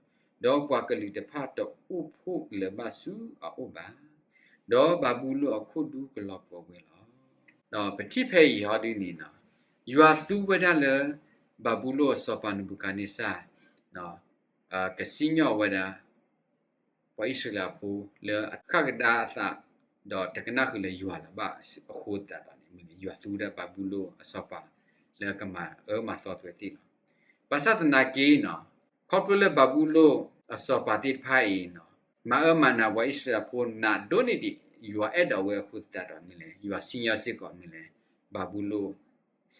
ဒီးပှၤကလုာ်တဖၣ်တအိၣ်ဖှိၣ်လၢၤဘၣ်ဆူအအိၣ်ဘၣ်, ဒီးဘၤဘူလိၣ်အခိၣ်ဒူကလီၤပှီၢ်ဝဲလီၤ. ဒီးပထံၣ်ဖဲအံၤဟီဒ်န့ၣ်, ယွၤသူဝဲဒၣ်လၢ ဘၤဘူလိၣ်အစီၤပၤနဘူၤခၣ်နံစၢ် ကစံၣ်ညီၣ်ဝဲဒၣ် ပှၤအံၣ်စရ့လးဖိလၢအဃၣ်ကဒါအသး ဒီးတကနၣ်ဃုာ်လၢယွၤလၢၤဘၣ်အဃိသတးဒီးန့ၣ် ယွၤသူဝဲဒၣ်ဘၤဘူလိၣ်အစီၤပၤလၢကမၤအၢမၤသီအဝဲသ့ၣ်လီၤ. ဘၣ်ဆၣ်သနာ်က့န့ၣ်, ခီဖျိလၢဘၤဘူလိၣ်အစီၤပၤသ့ၣ်တဖၣ်အံၤန့ၣ် မၤအၢမၤနးပှၤအံၣ်စရ့လးဖိနးဒိၣ်န့ၢ်ဒံး ယွၤအဲၣ်ဒိးဝဲအဃိသတးဒီးန့ၣ်လဲၣ်, ယွၤစံၣ်ညီၣ်စ့ၢ်ကီးန့ၣ်လဲၣ်, ဘၤဘူလိၣ်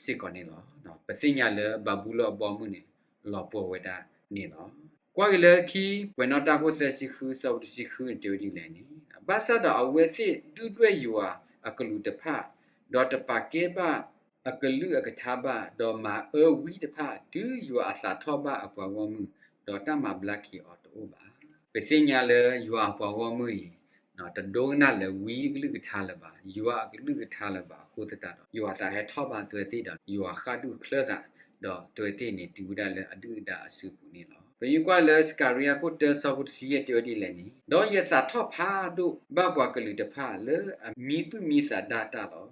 စ့ၢ်ကီးန့ၣ်လီၤ. ပသ့ၣ်ညါလၢဘၤဘူလိၣ်အဘီအမုၢ်န့ၣ် လီၤပှီၢ်ဝဲဒၣ်န့ၣ်လီၤ. ကွၢ်က့ၤလၢခံ ကွဲးနီၣ်တၢ်ခိၣ်သၢဆံဃု ဆၢဖိတဆံဃုန့ၣ်တဲဝဲဒ်လဲၣ်န့ၣ်, ဘၣ်ဆၣ်ဒီးအဝဲသ့ၣ်ဒုၣ်ဒွဲၣ်ယွၤအကလူးတဖၣ်, ဒီးတပာ်ကဲဘၣ်အကလုၢ်အကထါဘၣ်, ဒီးမၤအၢဝံတဖၣ် တုၤယွၤအသးထီၣ်ဘၣ်အပှၤဂီၢ်မုၢ်, ဒီးတၢ်မၤဘျါက့ၤအီၤတအိၣ်ဘၣ်. ပသ့ၣ်ညါလၢယွၤအပှၤဂီၢ်မုၢ်အံၤ တဒိကနၣ်လၢဝံအကလုၢ်ကထါလၢၤဘၣ်, ယွၤအကလုၢ်ကထါလၢၤဘၣ်အဃိသတးဒီး ယွၤသးဟဲထီၣ်ဘၣ်အဝဲသ့ၣ်ဒီး ယွၤဃၣ်ဒူၣ်ချၢသး, ဒီးအဝဲသ့ၣ်န့ၣ်တုၤဝဲဒၣ်လၢအဒုၣ်အဒါအစုပူၤန့ၣ်လီၤ. ပမ့ၢ်ကွၢ်လၢစကၤရံယၤခိၣ်တၢ ဆၢဖိတဆံယဲၢ်တဲဝဲဒ်လဲၣ်န့ၣ်, ဒီးယသးထီၣ်ဖးဒိၣ်ဘၣ်ပှၤကလုာ်တဖၣ်လၢအမံသူၣ်မံသးဒၣ်တၢ်လီၤ.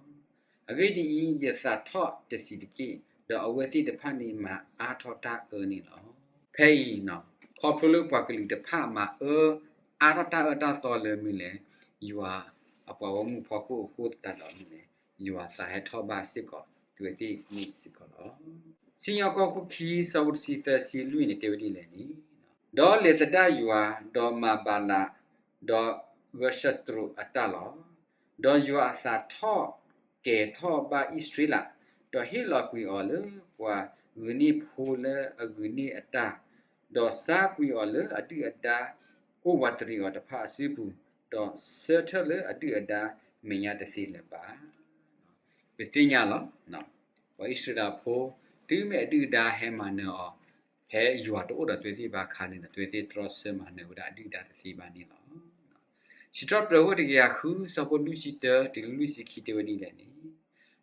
အဂ့ၢ်ဒ်အံၤ, ယသးထီၣ်တဆံးတက့ၢ်, ဒီးအဝဲသ့ၣ်တဖၣ်န့ၣ်မၤအါထီၣ်တၢ်အၢန့ၣ်လီၤ. ဖဲအံၤ ခီဖျိလၢပှၤကလုာ်တဖၣ်မၤအၢအါထီၣ်တၢ်အၢတၢ်သီလၢမနုၤလဲၣ်, ယွၤအပှၤဂီၢ်မုၢ်ဖီခိၣ်အဃိသတးဒီးမနုၤလဲၣ်, ယွၤသးဟဲထီၣ်ဘၣ်စ့ၢ်ကီး တုၤဝဲသ့ၣ်န့ၣ်စ့ၢ်ကီးလီၤ. စံၣ်ညီၣ်ကွီၢ်ခိၣ်ခံ ဆၢဖိတဆံသၢဆံလွံၢ်န့ၣ် တဲဝဲဒ်လဲၣ်န့ၣ်, ဒီးလဲၤသဒၣ်ယွၤ, ဒီးမၤဘၤလး, ဒီးဂၢၤၡတြိးအတၢ်လီၤ. ဒီးယွၤအသးထီၣ်ကဲၤထီၣ်ဘၣ်အံၣ်စရ့လး, ဒီးဟ့ၣ်လီၤကွံာ်အီၤလၢပှၤဂုာ်န့ၢ်ဖိလၢအဂုာ်န့ၢ်အတၢ်, ဒီးစါကွံာ်အီၤလၢအဒုၣ်အဒါ အိၣ်ဝးတရံးအီၤတဖၣ်အစုပူၤ, ဒီးဆၢထၢၣ်လၢအဒုၣ်အဒါမဲာ်ညါတသ့လၢၤဘၣ်. ပသ့ၣ်ညါလီၤ, ပှၤအံၣ်စရ့လးဖိ တုၤမ့ၢ်အဒုၣ်အဒါဟဲမၤနၢၤအီၤ, ဖဲယွၤတအိၣ်ဒီးအဝဲသ့ၣ်ဘၣ်အခါန့ၣ်ဒီး အဝဲသ့ၣ်တြီဆၢမၤနၢၤဝဲဒၣ်အဒုၣ်အဒါတသ့ဘၣ်န့ၣ်လီၤ. စံးထီၣ်ပတြၢၤခိၣ်တကယၤဃု ဆၢဖိလွံၢ်ဆံတၢတုၤလၢလွံၢ်ဆံခံ တဲဝဲဒ်လဲၣ်န့ၣ်,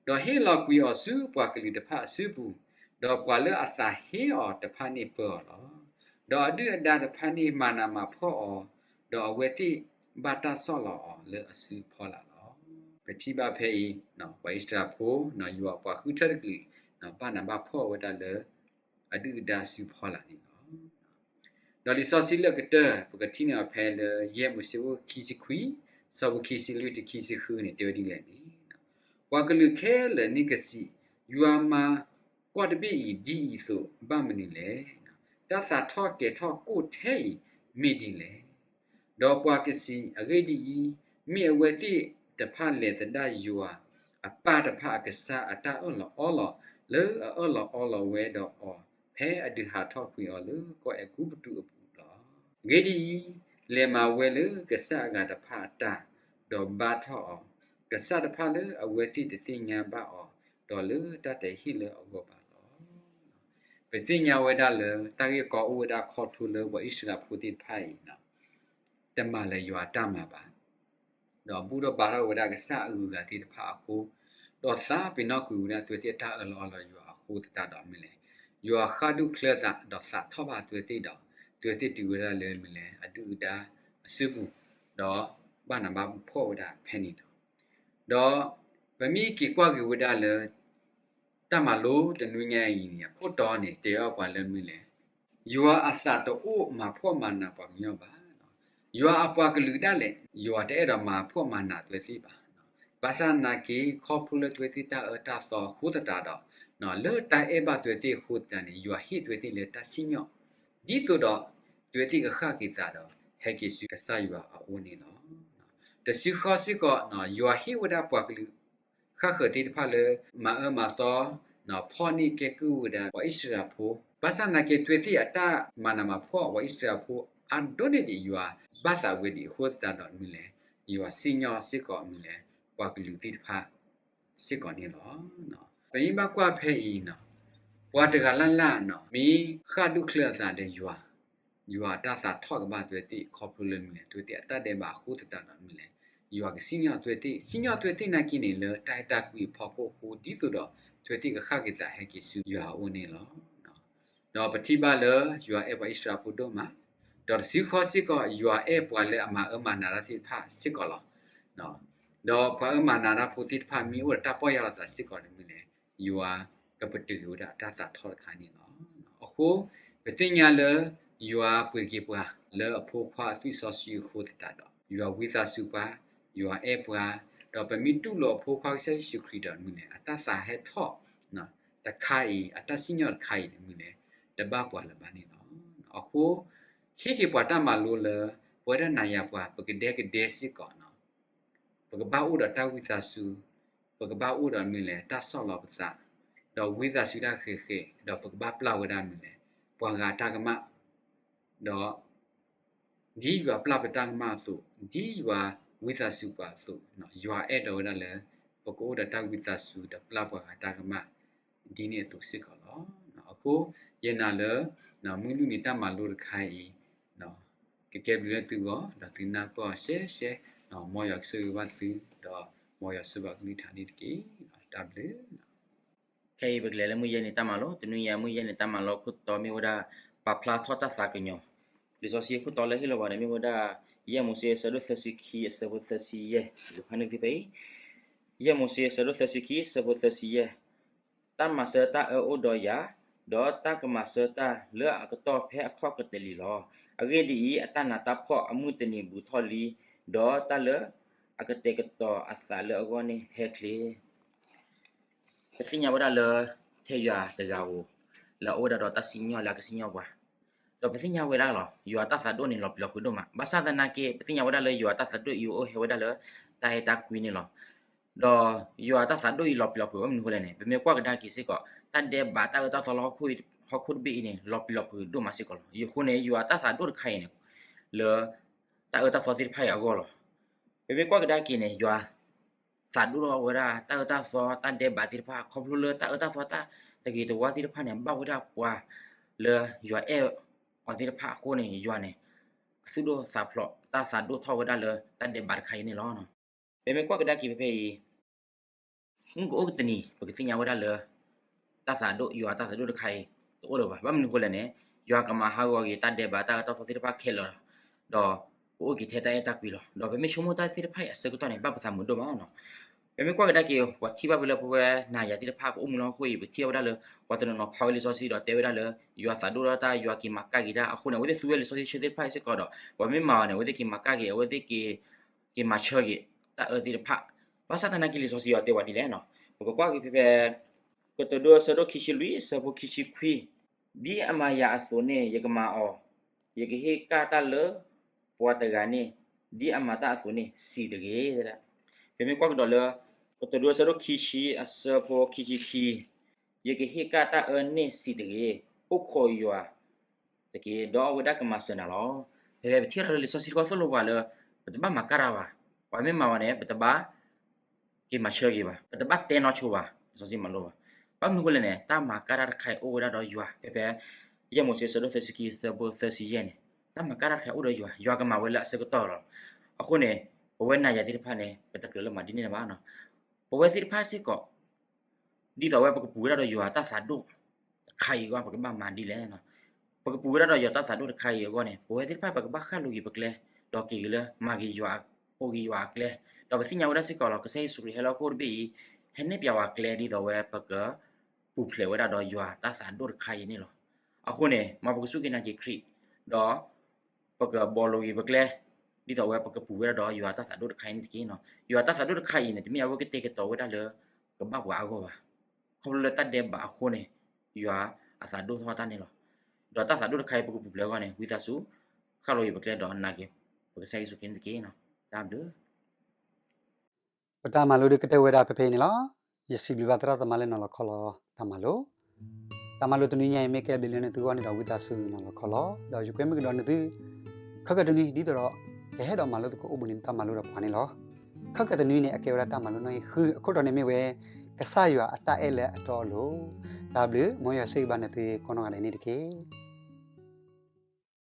ဒီးဟ့ၣ်လီၤကွံာ်အီၤဆူပှၤကလုာ်တဖၣ်အစုပူၤ, ဒီးပှၤလၢအသးဟ့အီၤတဖၣ်န့ၣ်ပၢအီၤလီၤ. ဒီးအဒုၣ်အဒါတဖၣ်န့ၣ်မၤနးမၤဖှီၣ်အီၤ, ဒီးအဝဲသ့ၣ်ဘၣ်တၢ်ဆီၣ်လီၤအီၤလၢအစုဖီလာ်လီၤ. ပထံၣ်ဘၣ်ဖဲအံၤ, ပှၤအံၣ်စရ့လးဖိ, ယွၤအပှၤဃုထၢတကလုာ်, ဘၣ်နးဘၣ်ဖှီၣ်ဝဲဒၣ်လၢ အဒုၣ်အဒါအစုဖီလာ်န့ၣ်လီၤ. ဒီးလံာ်စီဆှံလၢအကတၢၢ် ပကထံၣ်န့ၢ်အီၤဖဲလၢယဲၢ်မိၤၡ့ခိၣ်ခံဆံခွံ, ဆၢဖိခံဆံလွံၢ်တုၤခံဆံဃုန့ၣ် တဲဝဲဒ်လဲၣ်န့ၣ်, ပှၤကလုာ်ခဲလၢာ်န့ၣ်ကစံး, ယွၤမၤကွီၢ်တဘ့ၣ်အံၤဒ်အံၤအသိးဘၣ်မနုၤလဲၣ်. တၢ်သးထီၣ်ကဲၤထီၣ်ကိၣ်ထဲအံၤမ့ၢ်ဒ်လဲၣ်. ဒီးပှၤကစံး, အဂ့ၢ်ဒ်အံၤ, မ့ၢ်အဝဲသ့ၣ်တဖၣ်လဲၤသဒၣ်ယွၤအပၢ်တဖၣ်အကစၢ်အတၢ်အၢၣ်လီၤအီလီၤ လၢအအၢၣ်လီၤအီလီၤဝဲဒီးအီၤ ဖဲအဒုးဟးထီၣ်ကွံာ်အီၤလၢကီၢ်အဲၤကူပတူးအပူၤလီၤ. အဂ့ၢ်ဒ်အံၤ, လဲၤမၤဝဲလၢကစၢ်အဂၤတဖၣ်အတၢ်, ဒီးဘါထီၣ်အီၤ, ကစၢ်တဖၣ်လၢအဝဲသ့ၣ်တသ့ၣ်ညါဘၣ်အီၤ, ဒီးလၢတၢ်တဟ့ၣ်လၢအဂီၢ်ဘၣ်လီၤ. ပသ့ၣ်ညါဝဲဒၣ်လၢတၢ်ဂ့ၢ်ကီအိၣ်ဝဲဒၣ်ခီဖျိလၢပှၤအံၣ်စရ့လးဖိသ့ၣ်တဖၣ်အံၤ တမၤလၢၤယွၤအတၢ်မၤဘၣ်, ဒီးဘူၣ်ထီၣ်ဘါထီၣ်ဝဲဒၣ်ကစၢ်အဂုၤအဂၤသ့ၣ်တဖၣ်အဃိ, ဒီးသးပ့ၤနီၣ်ကွံာ်ဝဲဒၣ်အဝဲသ့ၣ်အတၢ်အၢၣ်လီၤအီလီၤယွၤအဃိသတးဒီးမနုၤလဲၣ်, ယွၤဃၣ်ဒူၣ်ချၢအသးဒီးသးထီၣ်ဘၣ်အဝဲသ့ၣ်ဒီး အဝဲသ့ၣ်တုၤဝဲဒၣ်လၢမနုၤလဲၣ် အဒုၣ်အဒါအစုပူၤ, ဒီးဘၣ်နးဘၣ်ဖှီၣ်ဝဲဒၣ်ဖဲန့ၣ်လီၤ. ဒီးပမ့ၢ်က့ၤကွၢ်က့ၤဝဲဒၣ်လၢ တၢ်မၤလိတနွံညါအံၤန့ၣ် အခိၣ်တီန့ၣ် တဲအီၤပှၤလၢမနုၤလဲၣ်, ယွၤအသးတအိၣ်မၤဖှီၣ်မၤနးပှၤကညီဘၣ်. ယွၤအပှၤကလုာ်ဒၣ်လဲာ် ယွၤတအဲၣ်ဒိးမၤဖှီၣ်မၤနးအဝဲသ့ၣ်ဘၣ်. ဘၣ်ဆၣ်သနာ်က့ ခီဖျိလၢအဝဲသ့ၣ်တၢ်အၢတၢ်သီအဃိသတးဒီး လၢတၢ်အဲၣ်ဘၣ်အဝဲသ့ၣ်အဃိသတးန့ၣ် ယွၤဟ့ၣ်အဝဲသ့ၣ်လၢတၢ်စံၣ်ညီၣ် ဒ်သိးဒီး အဝဲသ့ၣ်ကဃၣ်က့ၤသးဒီး ဟဲက့ၤဆူကစၢ်ယွၤအအိၣ်န့ၣ်လီၤ. တစုဃီစ့ၢ်ကီး ယွၤဟ့ၣ်ဝဲဒၣ်ပှၤကလုာ် ဃၣ်ဃၢၤသ့ၣ်တဖၣ်လၢ မၤအၢမၤသီ ဖီၣ်န့ၢ်ကဲကုၢ်ဝဲဒၣ်ပှၤအံၣ်စရ့လးဖိ, ဘၣ်ဆၣ်သနာ်က့ အဝဲသ့ၣ်အတၢ်မၤနးမၤဖှီၣ်ပှၤအံၣ်စရ့လးဖိအါဒိၣ်န့ၢ်ဒံးယွၤဘၣ်သးဝဲဒံးအဃိသတးဒီးမနုၤလဲၣ်, ယွၤစံၣ်ညီၣ်စ့ၢ်ကီးမနုၤလဲၣ် ပှၤကလုာ်သ့ၣ်တဖၣ်စ့ၢ်ကီးန့ၣ်လီၤ. ပမ့ၢ်ဘၣ်ကွၢ်ဖဲအံၤ ပှၤတဂၤလၢ်လၢ် မ့ၢ်ဃၣ်ဒူၣ်ချၢအသးဒီးယွၤ ယွၤအတၢ်သးထီၣ်ကဘၣ်အဝဲသ့ၣ်ခီဖျိလၢမနုၤလဲၣ်, အဝဲသ့ၣ်အတၢ်ဒဲးဘးအဃိသတးဒီးမနုၤလဲၣ်, ယွၤကစံၣ်ညီၣ်အဝဲသ့ၣ်, စံၣ်ညီၣ်အဝဲသ့ၣ်နာ်က့န့ၣ် လၢတၢ်အဲၣ်တၢ်ကွံအဖီခိၣ်အဃိ ဒ်သိးဒီး အဝဲသ့ၣ်ကဃၣ်က့ၤသးဟဲက့ၤဆူယွၤအအိၣ်န့ၣ်လီၤ. ဒီးပထံၣ်ဘၣ်လၢယွၤအဲၣ်ပှၤအံၣ်စရ့လးဖိဒိၣ်မး, ဒီးတစုဃီစ့ၢ်ကီး ယွၤအဲၣ်ပှၤလၢအမၤအၢမၤနးတၢ်သ့ၣ်တဖၣ်စ့ၢ်ကီးလီၤ. ဒီးပှၤအၢမၤနးတၢ်ဖိသ့ၣ်တဖၣ်မ့ၢ်အိၣ်ဒီးတၢ်ပီၢ်ယၢ်လီၤသးစ့ၢ်ကီးန့ၣ်မနုၤလဲၣ်, ယွၤကပတုာ်က့ၤဝဲဒၣ်တၢ်သးထီၣ်တခါန့ၣ်လီၤ. အဃိ ပသ့ၣ်ညါလၢ ယွၤပှ့ၤက့ၤပှၤလၢအဖိခွါအသွံၣ်စီဆှံအဃိသတးဒီး ယွၤဝံသးစူၤပှၤ, ယွၤအဲၣ်ပှၤ, ဒီးပမ့ၢ်တူၢ်လိာ်အဖိခွါကစၢ်ယ့ၣ်ၡူးခရံာ်ဒီးမနုၤလဲၣ် အတၢ်သးဟဲထီၣ်တခါအံၤ အတၢ်စံၣ်ညီၣ်တခါအံၤန့ၣ်မနုၤလဲၣ် တဘၣ်ပှၤလၢၤဘၣ်န့ၣ်လီၤ. အဃိ ဟ့ၣ်က့ၤပှၤတၢ်မၤလိလၢ ပဝဲဒၣ်နၤယၤပှၤ ပကဒဲကဒဲစ့ၢ်ကီး ပကဘၣ်အိၣ်ဒီးတၢ်ဝံသးစူၤ, ပကဘၣ်အိၣ်ဒီးမနုၤလဲၣ် တၢ်ဆီၣ်လီၤပသး, ဒီးဝံသးစူၤတၢ်ဃဲၤဃဲၤ, ဒီးပကဘၣ်ပျၢ်ဝဲဒၣ်မနုၤလဲၣ် ပှၤဂၤတၢ်ကမၣ်, ဒီး ဒ်ယွၤပျၢ်ပတၢ်ကမၣ်အသိး, ဒ်ယွၤဝံသးစူၤပှၤအသိး, ယွၤအဲၣ်ဒိးဝဲဒၣ်လၢ ပကအိၣ်ဒီးတၢ်ဝံသးစူၤ ဒီးပျၢ်ပှၤဂၤတၢ်ကမၣ် ဒ်န့ၣ်အသိးစ့ၢ်ကီးလီၤ. အဃိ ယနာ်လၢ မုၢ်လွံၢ်နံၤတၢ်မၤလိတခါအံၤ ကကဲဘျုးလၢသုဂီၢ် ဒီးသုနၢ်ပၢၢ်အီၤရှဲရှဲ, မ်ယွၤကဆိၣ်ဂ့ၤဘၣ်သု ဒီးမ်ယွၤဆိၣ်ဂ့ၤဘၣ်ကလုၢ်ကထါန့ၣ်တက့ၢ်. တၢ်ဘျုး ခဲအံၤပကလဲၤလၢမုၢ်ယဲၢ်နံၤတၢ်မၤလိ, တနွံညါမုၢ်ယဲၢ်နံၤတၢ်မၤလိခိၣ်တီမ့ၢ်ဝဲဒၣ် ပာ်ဖျါထီၣ်တၢ်သးကညီၤ. လံာ်စီဆှံအခိၣ်တီလၢဟ့ၣ်လီၤပှၤန့ၣ်မ့ၢ်ဝဲဒၣ် ယဲၢ်မိၤၡ့အဆၢဒိၣ်သၢဆံခံအဆၢဖိသၢဆံယဲၢ်, ယဖးန့ၢ်သုဖဲအံၤ, ယဲၢ်မိၤၡ့အဆၢဒိၣ်သၢဆံခံအဆၢဖိသၢဆံယဲၢ် တၢ်မၤစၢၤတၢ်အၢအိၣ်ဒီးယၤ, ဒီးတၢ်ကမၤစၢၤတၢ်လၢအကတီၢ်ဖဲအခီၣ်ကတၢၢ်လံလီၤ. အဂ့ၢ်ဒ်အံၤ, အတၢ်နးတၢ်ဖှီၣ်အမုၢ်တနံၤဘူးထီၣ်လံ, ဒီးတၢ်လၢအကတဲာ်ကတီၤအသးလၢအဂီၢ်န့ၣ်ဟဲချ့ ပသ့ၣ်ညါဝဲဒၣ်လၢ ထဲယွၤတဂၤဧိၤ လၢအအိၣ်ဝဲဒၣ်ဒီးတၢ်စံၣ်ညီၣ်လၢအကစံၣ်ညီၣ်ပှၤ, ဒီးပသ့ၣ်ညါဝဲဒၣ်လီၤ ယွၤတၢ်သးဒိၣ်န့ၣ်လီၤပျံၤလီၤဖုးဒိၣ်မး. ဘၣ်ဆၣ်သနာ်က့ ပသ့ၣ်ညါဝဲဒၣ်လၢယွၤတၢ်သးဒိၣ်အံၤအိၣ်ဟဲဝဲဒၣ်လၢ တၢ်အဲၣ်တၢ်ကွံန့ၣ်လီၤ. ဒီးယွၤတၢ်သးဒိၣ်အံၤလီၤပျံၤလီၤဖုးဘၣ်မနုၤအဃိလဲၣ်န့ၣ် ပမ့ၢ်ကွၢ်ကဒါက့ၤစ့ၢ်ကီး တၢ်ဒဲးဘးတၢ်အၢတၢ်သီလၢဟီၣ်ခိၣ်တဘ့ၣ်အံၤန့ၣ် လီၤပျံၤလီၤဖုးဒိၣ်မးစ့ၢ်ကီးလီၤ. အဃိန့ၣ် ယွၤတၢ်သးဒိၣ်တခါအံၤန့ၣ် လၢ တၢ်အၢတၢ်သီသ့ၣ်တဖၣ်အံၤအဂီၢ်လီၤ. ပမ့ၢ်ကွၢ်ကဒါက့ၤန့ၣ် ယွၤ သးဒိၣ်ထီၣ်ဝဲဒၣ် တၢ်အၢတၢ်သီတၢ်ဒဲးဘးသ့ၣ်တဖၣ် ခီဖျိလၢတၢ်အၢတၢ်သီတၢ်တဂ့ၤတဝါသ့ၣ်တဖၣ်န့ၣ် ဘၣ်ဝဲဒၣ်ပှၤ လၢယွၤအဲၣ်အီၤသ့ၣ်တဖၣ်အဃိန့ၣ် ယွၤန့ၣ် အသူၣ်ဒိၣ်သးဖျိး တၢ်သးဒိၣ်ထီၣ်ဝဲဒၣ်လၢတၢ်ဒဲးဘးတခါအံၤန့ၣ်လီၤ. ပမ့ၢ်ကွၢ်ကဒါက့ၤဖဲဖဲအံၤ မုၢ်ကအိၣ်ကတနံၤ ပကသ့ၣ်ညါဝဲဒၣ်လၢ တၢ်သးဒိၣ် ယွၤတၢ်သးဒိၣ်တခါအံၤ တအိၣ်လၢၤဘၣ်. ဘၣ်မနုၤအဃိလဲၣ်န့ၣ် ယွၤကမၤဟးဂီၤက့ၤတၢ်ဒဲးဘးတၢ်အၢတၢ်သီသ့ၣ်တဖၣ်ခဲလၢာ်, ဒီးကအိၣ်က့ၤထဲတၢ်အဲၣ်တၢ်ကွံလီၤ. ဒီးပမ့ၢ်ဆိကမိၣ်တၢ်သ့ၣ်တဖၣ်အံၤအဆၢကတီၢ်န့ၣ် ဘၣ်ပသးမုာ်ဒိၣ်မးနီၤ. ပမ့ၢ်ကွၢ်ကဒါက့ၤ ပှၤထံၣ်ဘၣ်ဖဲလၢပဝဲနၤယၤသ့ၣ်တဖၣ်ကအိၣ်မူလၢဟီၣ်ခိၣ်အံၤ ပထံၣ်ဝဲဒၣ်လၢ ပှၤတနီၤနီၤဖးဝဲလံာ်စီဆှံဒီးတဲဝဲဒၣ်လၢ ယွၤသးဒိၣ်ထီၣ်တၢ် ယွၤက့ၤမၤကၣ်က့ၤတၢ်အဃိန့ၣ် အဝဲသ့ၣ်သူဝဲလံာ်စီဆှံဆၢသ့ၣ်တဖၣ်အံၤစ့ၢ်ကီးဒီး ပှၤမ့ၢ်မၤအီၤန့ၣ် အဝဲသ့ၣ်က့ၤမၤကၣ်က့ၤ အဝဲသ့ၣ်က့ၤ က့ၤမၤဆၢက့ၤ တၢ်အၢသ့ၣ်တဖၣ်. ဘၣ်ဆၣ်သနာ်က့လံာ်စီဆှံအီၤတဲဝဲဒ်လဲၣ်နီၤ. ပကကွၢ်က့ၤဖဲဖဲ ကတိၤဒိအဆၢဒိၣ်ခံဆံလွံၢ် အဆၢဖိခံဆံခွံ, ဒ်အမၤယၤအသိးန့ၣ် ယကမၤအီၤ, ယကဟ့ၣ်ကၣ်တၢ်လၢပှၤတဂၤန့ၣ် ဒ်အမၤတၢ်အသိးန့ၣ် စံးတဂ့ၤ. ပမ့ၢ်ကွၢ်ကဒီးလၢ ကတိၤဒိအဆၢဒိၣ်ခံဆံ အဆၢဖိခံဆံခံ, ယကဟ့ၣ်ကၣ်တၢ်အၢန့ၣ်စံးတဂ့ၤ, အိၣ်ခိးယွၤ တက့ၢ်, ဒီးအဝဲဒၣ်ကမၤစၢၤနၤလီၤ. ဖဲဖဲပထံၣ်ဝဲဒၣ်လၢလံာ်စီဆှံတခီသိၣ်လိပှၤလၢ ပတဘၣ်မၤကၣ်တၢ်ဘၣ်, ပှၤမ့ၢ်မၤအီၤန့ၣ် ပတဘၣ် က့ၤမၤဆၢက့ၤဘၣ်, ပတဘၣ်တဲနီၢ်ဆိဘၣ်, လံာ်စီဆှံမၤလိဘၣ်. ဘၣ်မနုၤအဃိလဲၣ်န့ၣ် တၢ်မၤကၣ်တၢ်တခါအံၤအိၣ်ဝဲဒၣ်ဒီးယွၤ, ဖဲဖဲ ယဲၢ်မိၤၡ့အဆၢဒိၣ်သၢဆံခံ အဆၢဖိသၢဆံယဲၢ်န့ၣ် တၢ်မၤကၣ်တၢ်တခါအံၤအိၣ်ဒီးယွၤ, ယွၤကမၤဝဲလၢအဆၢကတီၢ်လီၤ. အဃိန့ၣ် ပဝဲနၤယၤသ့ၣ်တဖၣ်န့ၣ် ပတကြၢးလၢမၤဒ်န့ၣ်ဘၣ်နီၤ. ပဝဲသ့ၣ်တဖၣ်စ့ၢ်ကီး ဒ်သိးဝဲပကပူၤဝဲဒၣ်ဒီးယွၤတၢ်သးဒိၣ်တခါအံၤအဂီၢ် ပကဘၣ်မၤဒ်လဲၣ်. ပကပူၤဝဲဒၣ်ဒီးယွၤတၢ်သးဒိၣ်တခါအံၤအဂီၢ်န့ၣ် ပဝဲသ့ၣ်တဖၣ်ပကဘၣ်ဃၣ်လိၤက့ၤပကျဲ, ဒီးက့ၤက့ၤလၢမၤက့ၤယွၤ, အိၣ်က့ၤယွၤအကျဲ, ဒီးပသ့ၣ်ညါဝဲဒၣ်စ့ၢ်ကီးလီၤ ကစၢ်ယ့ၣ်ၡူးခရံာ်ဟဲလၢဟီၣ်ခိၣ်တဘ့ၣ်အံၤ ဟဲနဲၣ်ပျဲဝဲကျဲ ဒ်သိးဝဲပကပူၤဖျဲးဝဲဒၣ်ဒီးယွၤတၢ်သးဒိၣ်တခါအံၤန့ၣ်လီၤ. အဃိန့ၣ် မ်ပကစူၢ်က့ၤနာ်က့ၤခရံာ်, ဒီး ပကဘှီလိၤက့ၤပကျဲ, ဒ်သိးဝဲပကပူၤဝဲဒၣ်ဒီးယွၤတၢ်သးဒိၣ်တခါအံၤန့ၣ်တက့ၢ်နီၤ. ယွၤတၢ်သးဒိၣ်တခါအံၤန့ၣ် တမ့ၢ်အဝဲကတဲာ်ကတီၤဝဲဒၣ်လၢ ကဘၣ်ပှၤအဂီၢ်ဘၣ်. ခီဖျိလၢတၢ်ဒဲးဘးအဃိန့ၣ် ယွၤအသးဒိၣ်ထီၣ်တၢ်န့ၣ်လီၤ. ဒီးတၢ်သးဒိၣ်တခါအံၤပကပူၤဖျဲးအဂီၢ်န့ၣ် ဝံသးစူၤ ဃၣ်လိၤက့ၤပကျဲဒီးနာ်က့ၤ ပကစၢ်ယ့ၣ်ၡူးခရံာ်န့ၣ်တက့ၢ်နီၤ. တၢ်ဘျုး ပတၢ်မၤလိဒုးကတၢၢ်ဝဲဒၣ်ဖဲဖဲအံၤန့ၣ်လီၤ. ယစံးဘျုးဘၣ်သရၣ်သမါလၢနီၤလီၤခီလီၤတၢ်မၤလိ, တၢ်မၤလိတနွံညါအံၤ မ့ၢ်ကဲဘျုးလၢနသုဂီၢ်န့ၣ်ဒီး ဝံသးစူၤနီၤလီၤခီလီၤ, ဒီးယကွဲမုာ်ကဒီးနသု ခဲကတနွံ ဒ်သိးဒီး ကဟဲဒီးမၤလိသကိးအိၣ်ဘှံးနံၤတၢ်မၤလိဒီးပှၤန့ၣ်လီၤ. ခဲကတနွံန့ၣ် အကဲဝဲဒၣ်တၢ်မၤလိနီၣ်ဂံၢ်ဃု အခိၣ်တီန့ၣ်မ့ၢ်ဝဲ ကစၢ်ယွၤအတၢ်အဲၣ်လၢအတီအလိၤ. တၢ်ဘျုး မ်ယွၤဆိၣ်ဂ့ၤဘၣ်နသုကိးနီၢ်ဂၤဒဲးန့ၣ်တက့ၢ်.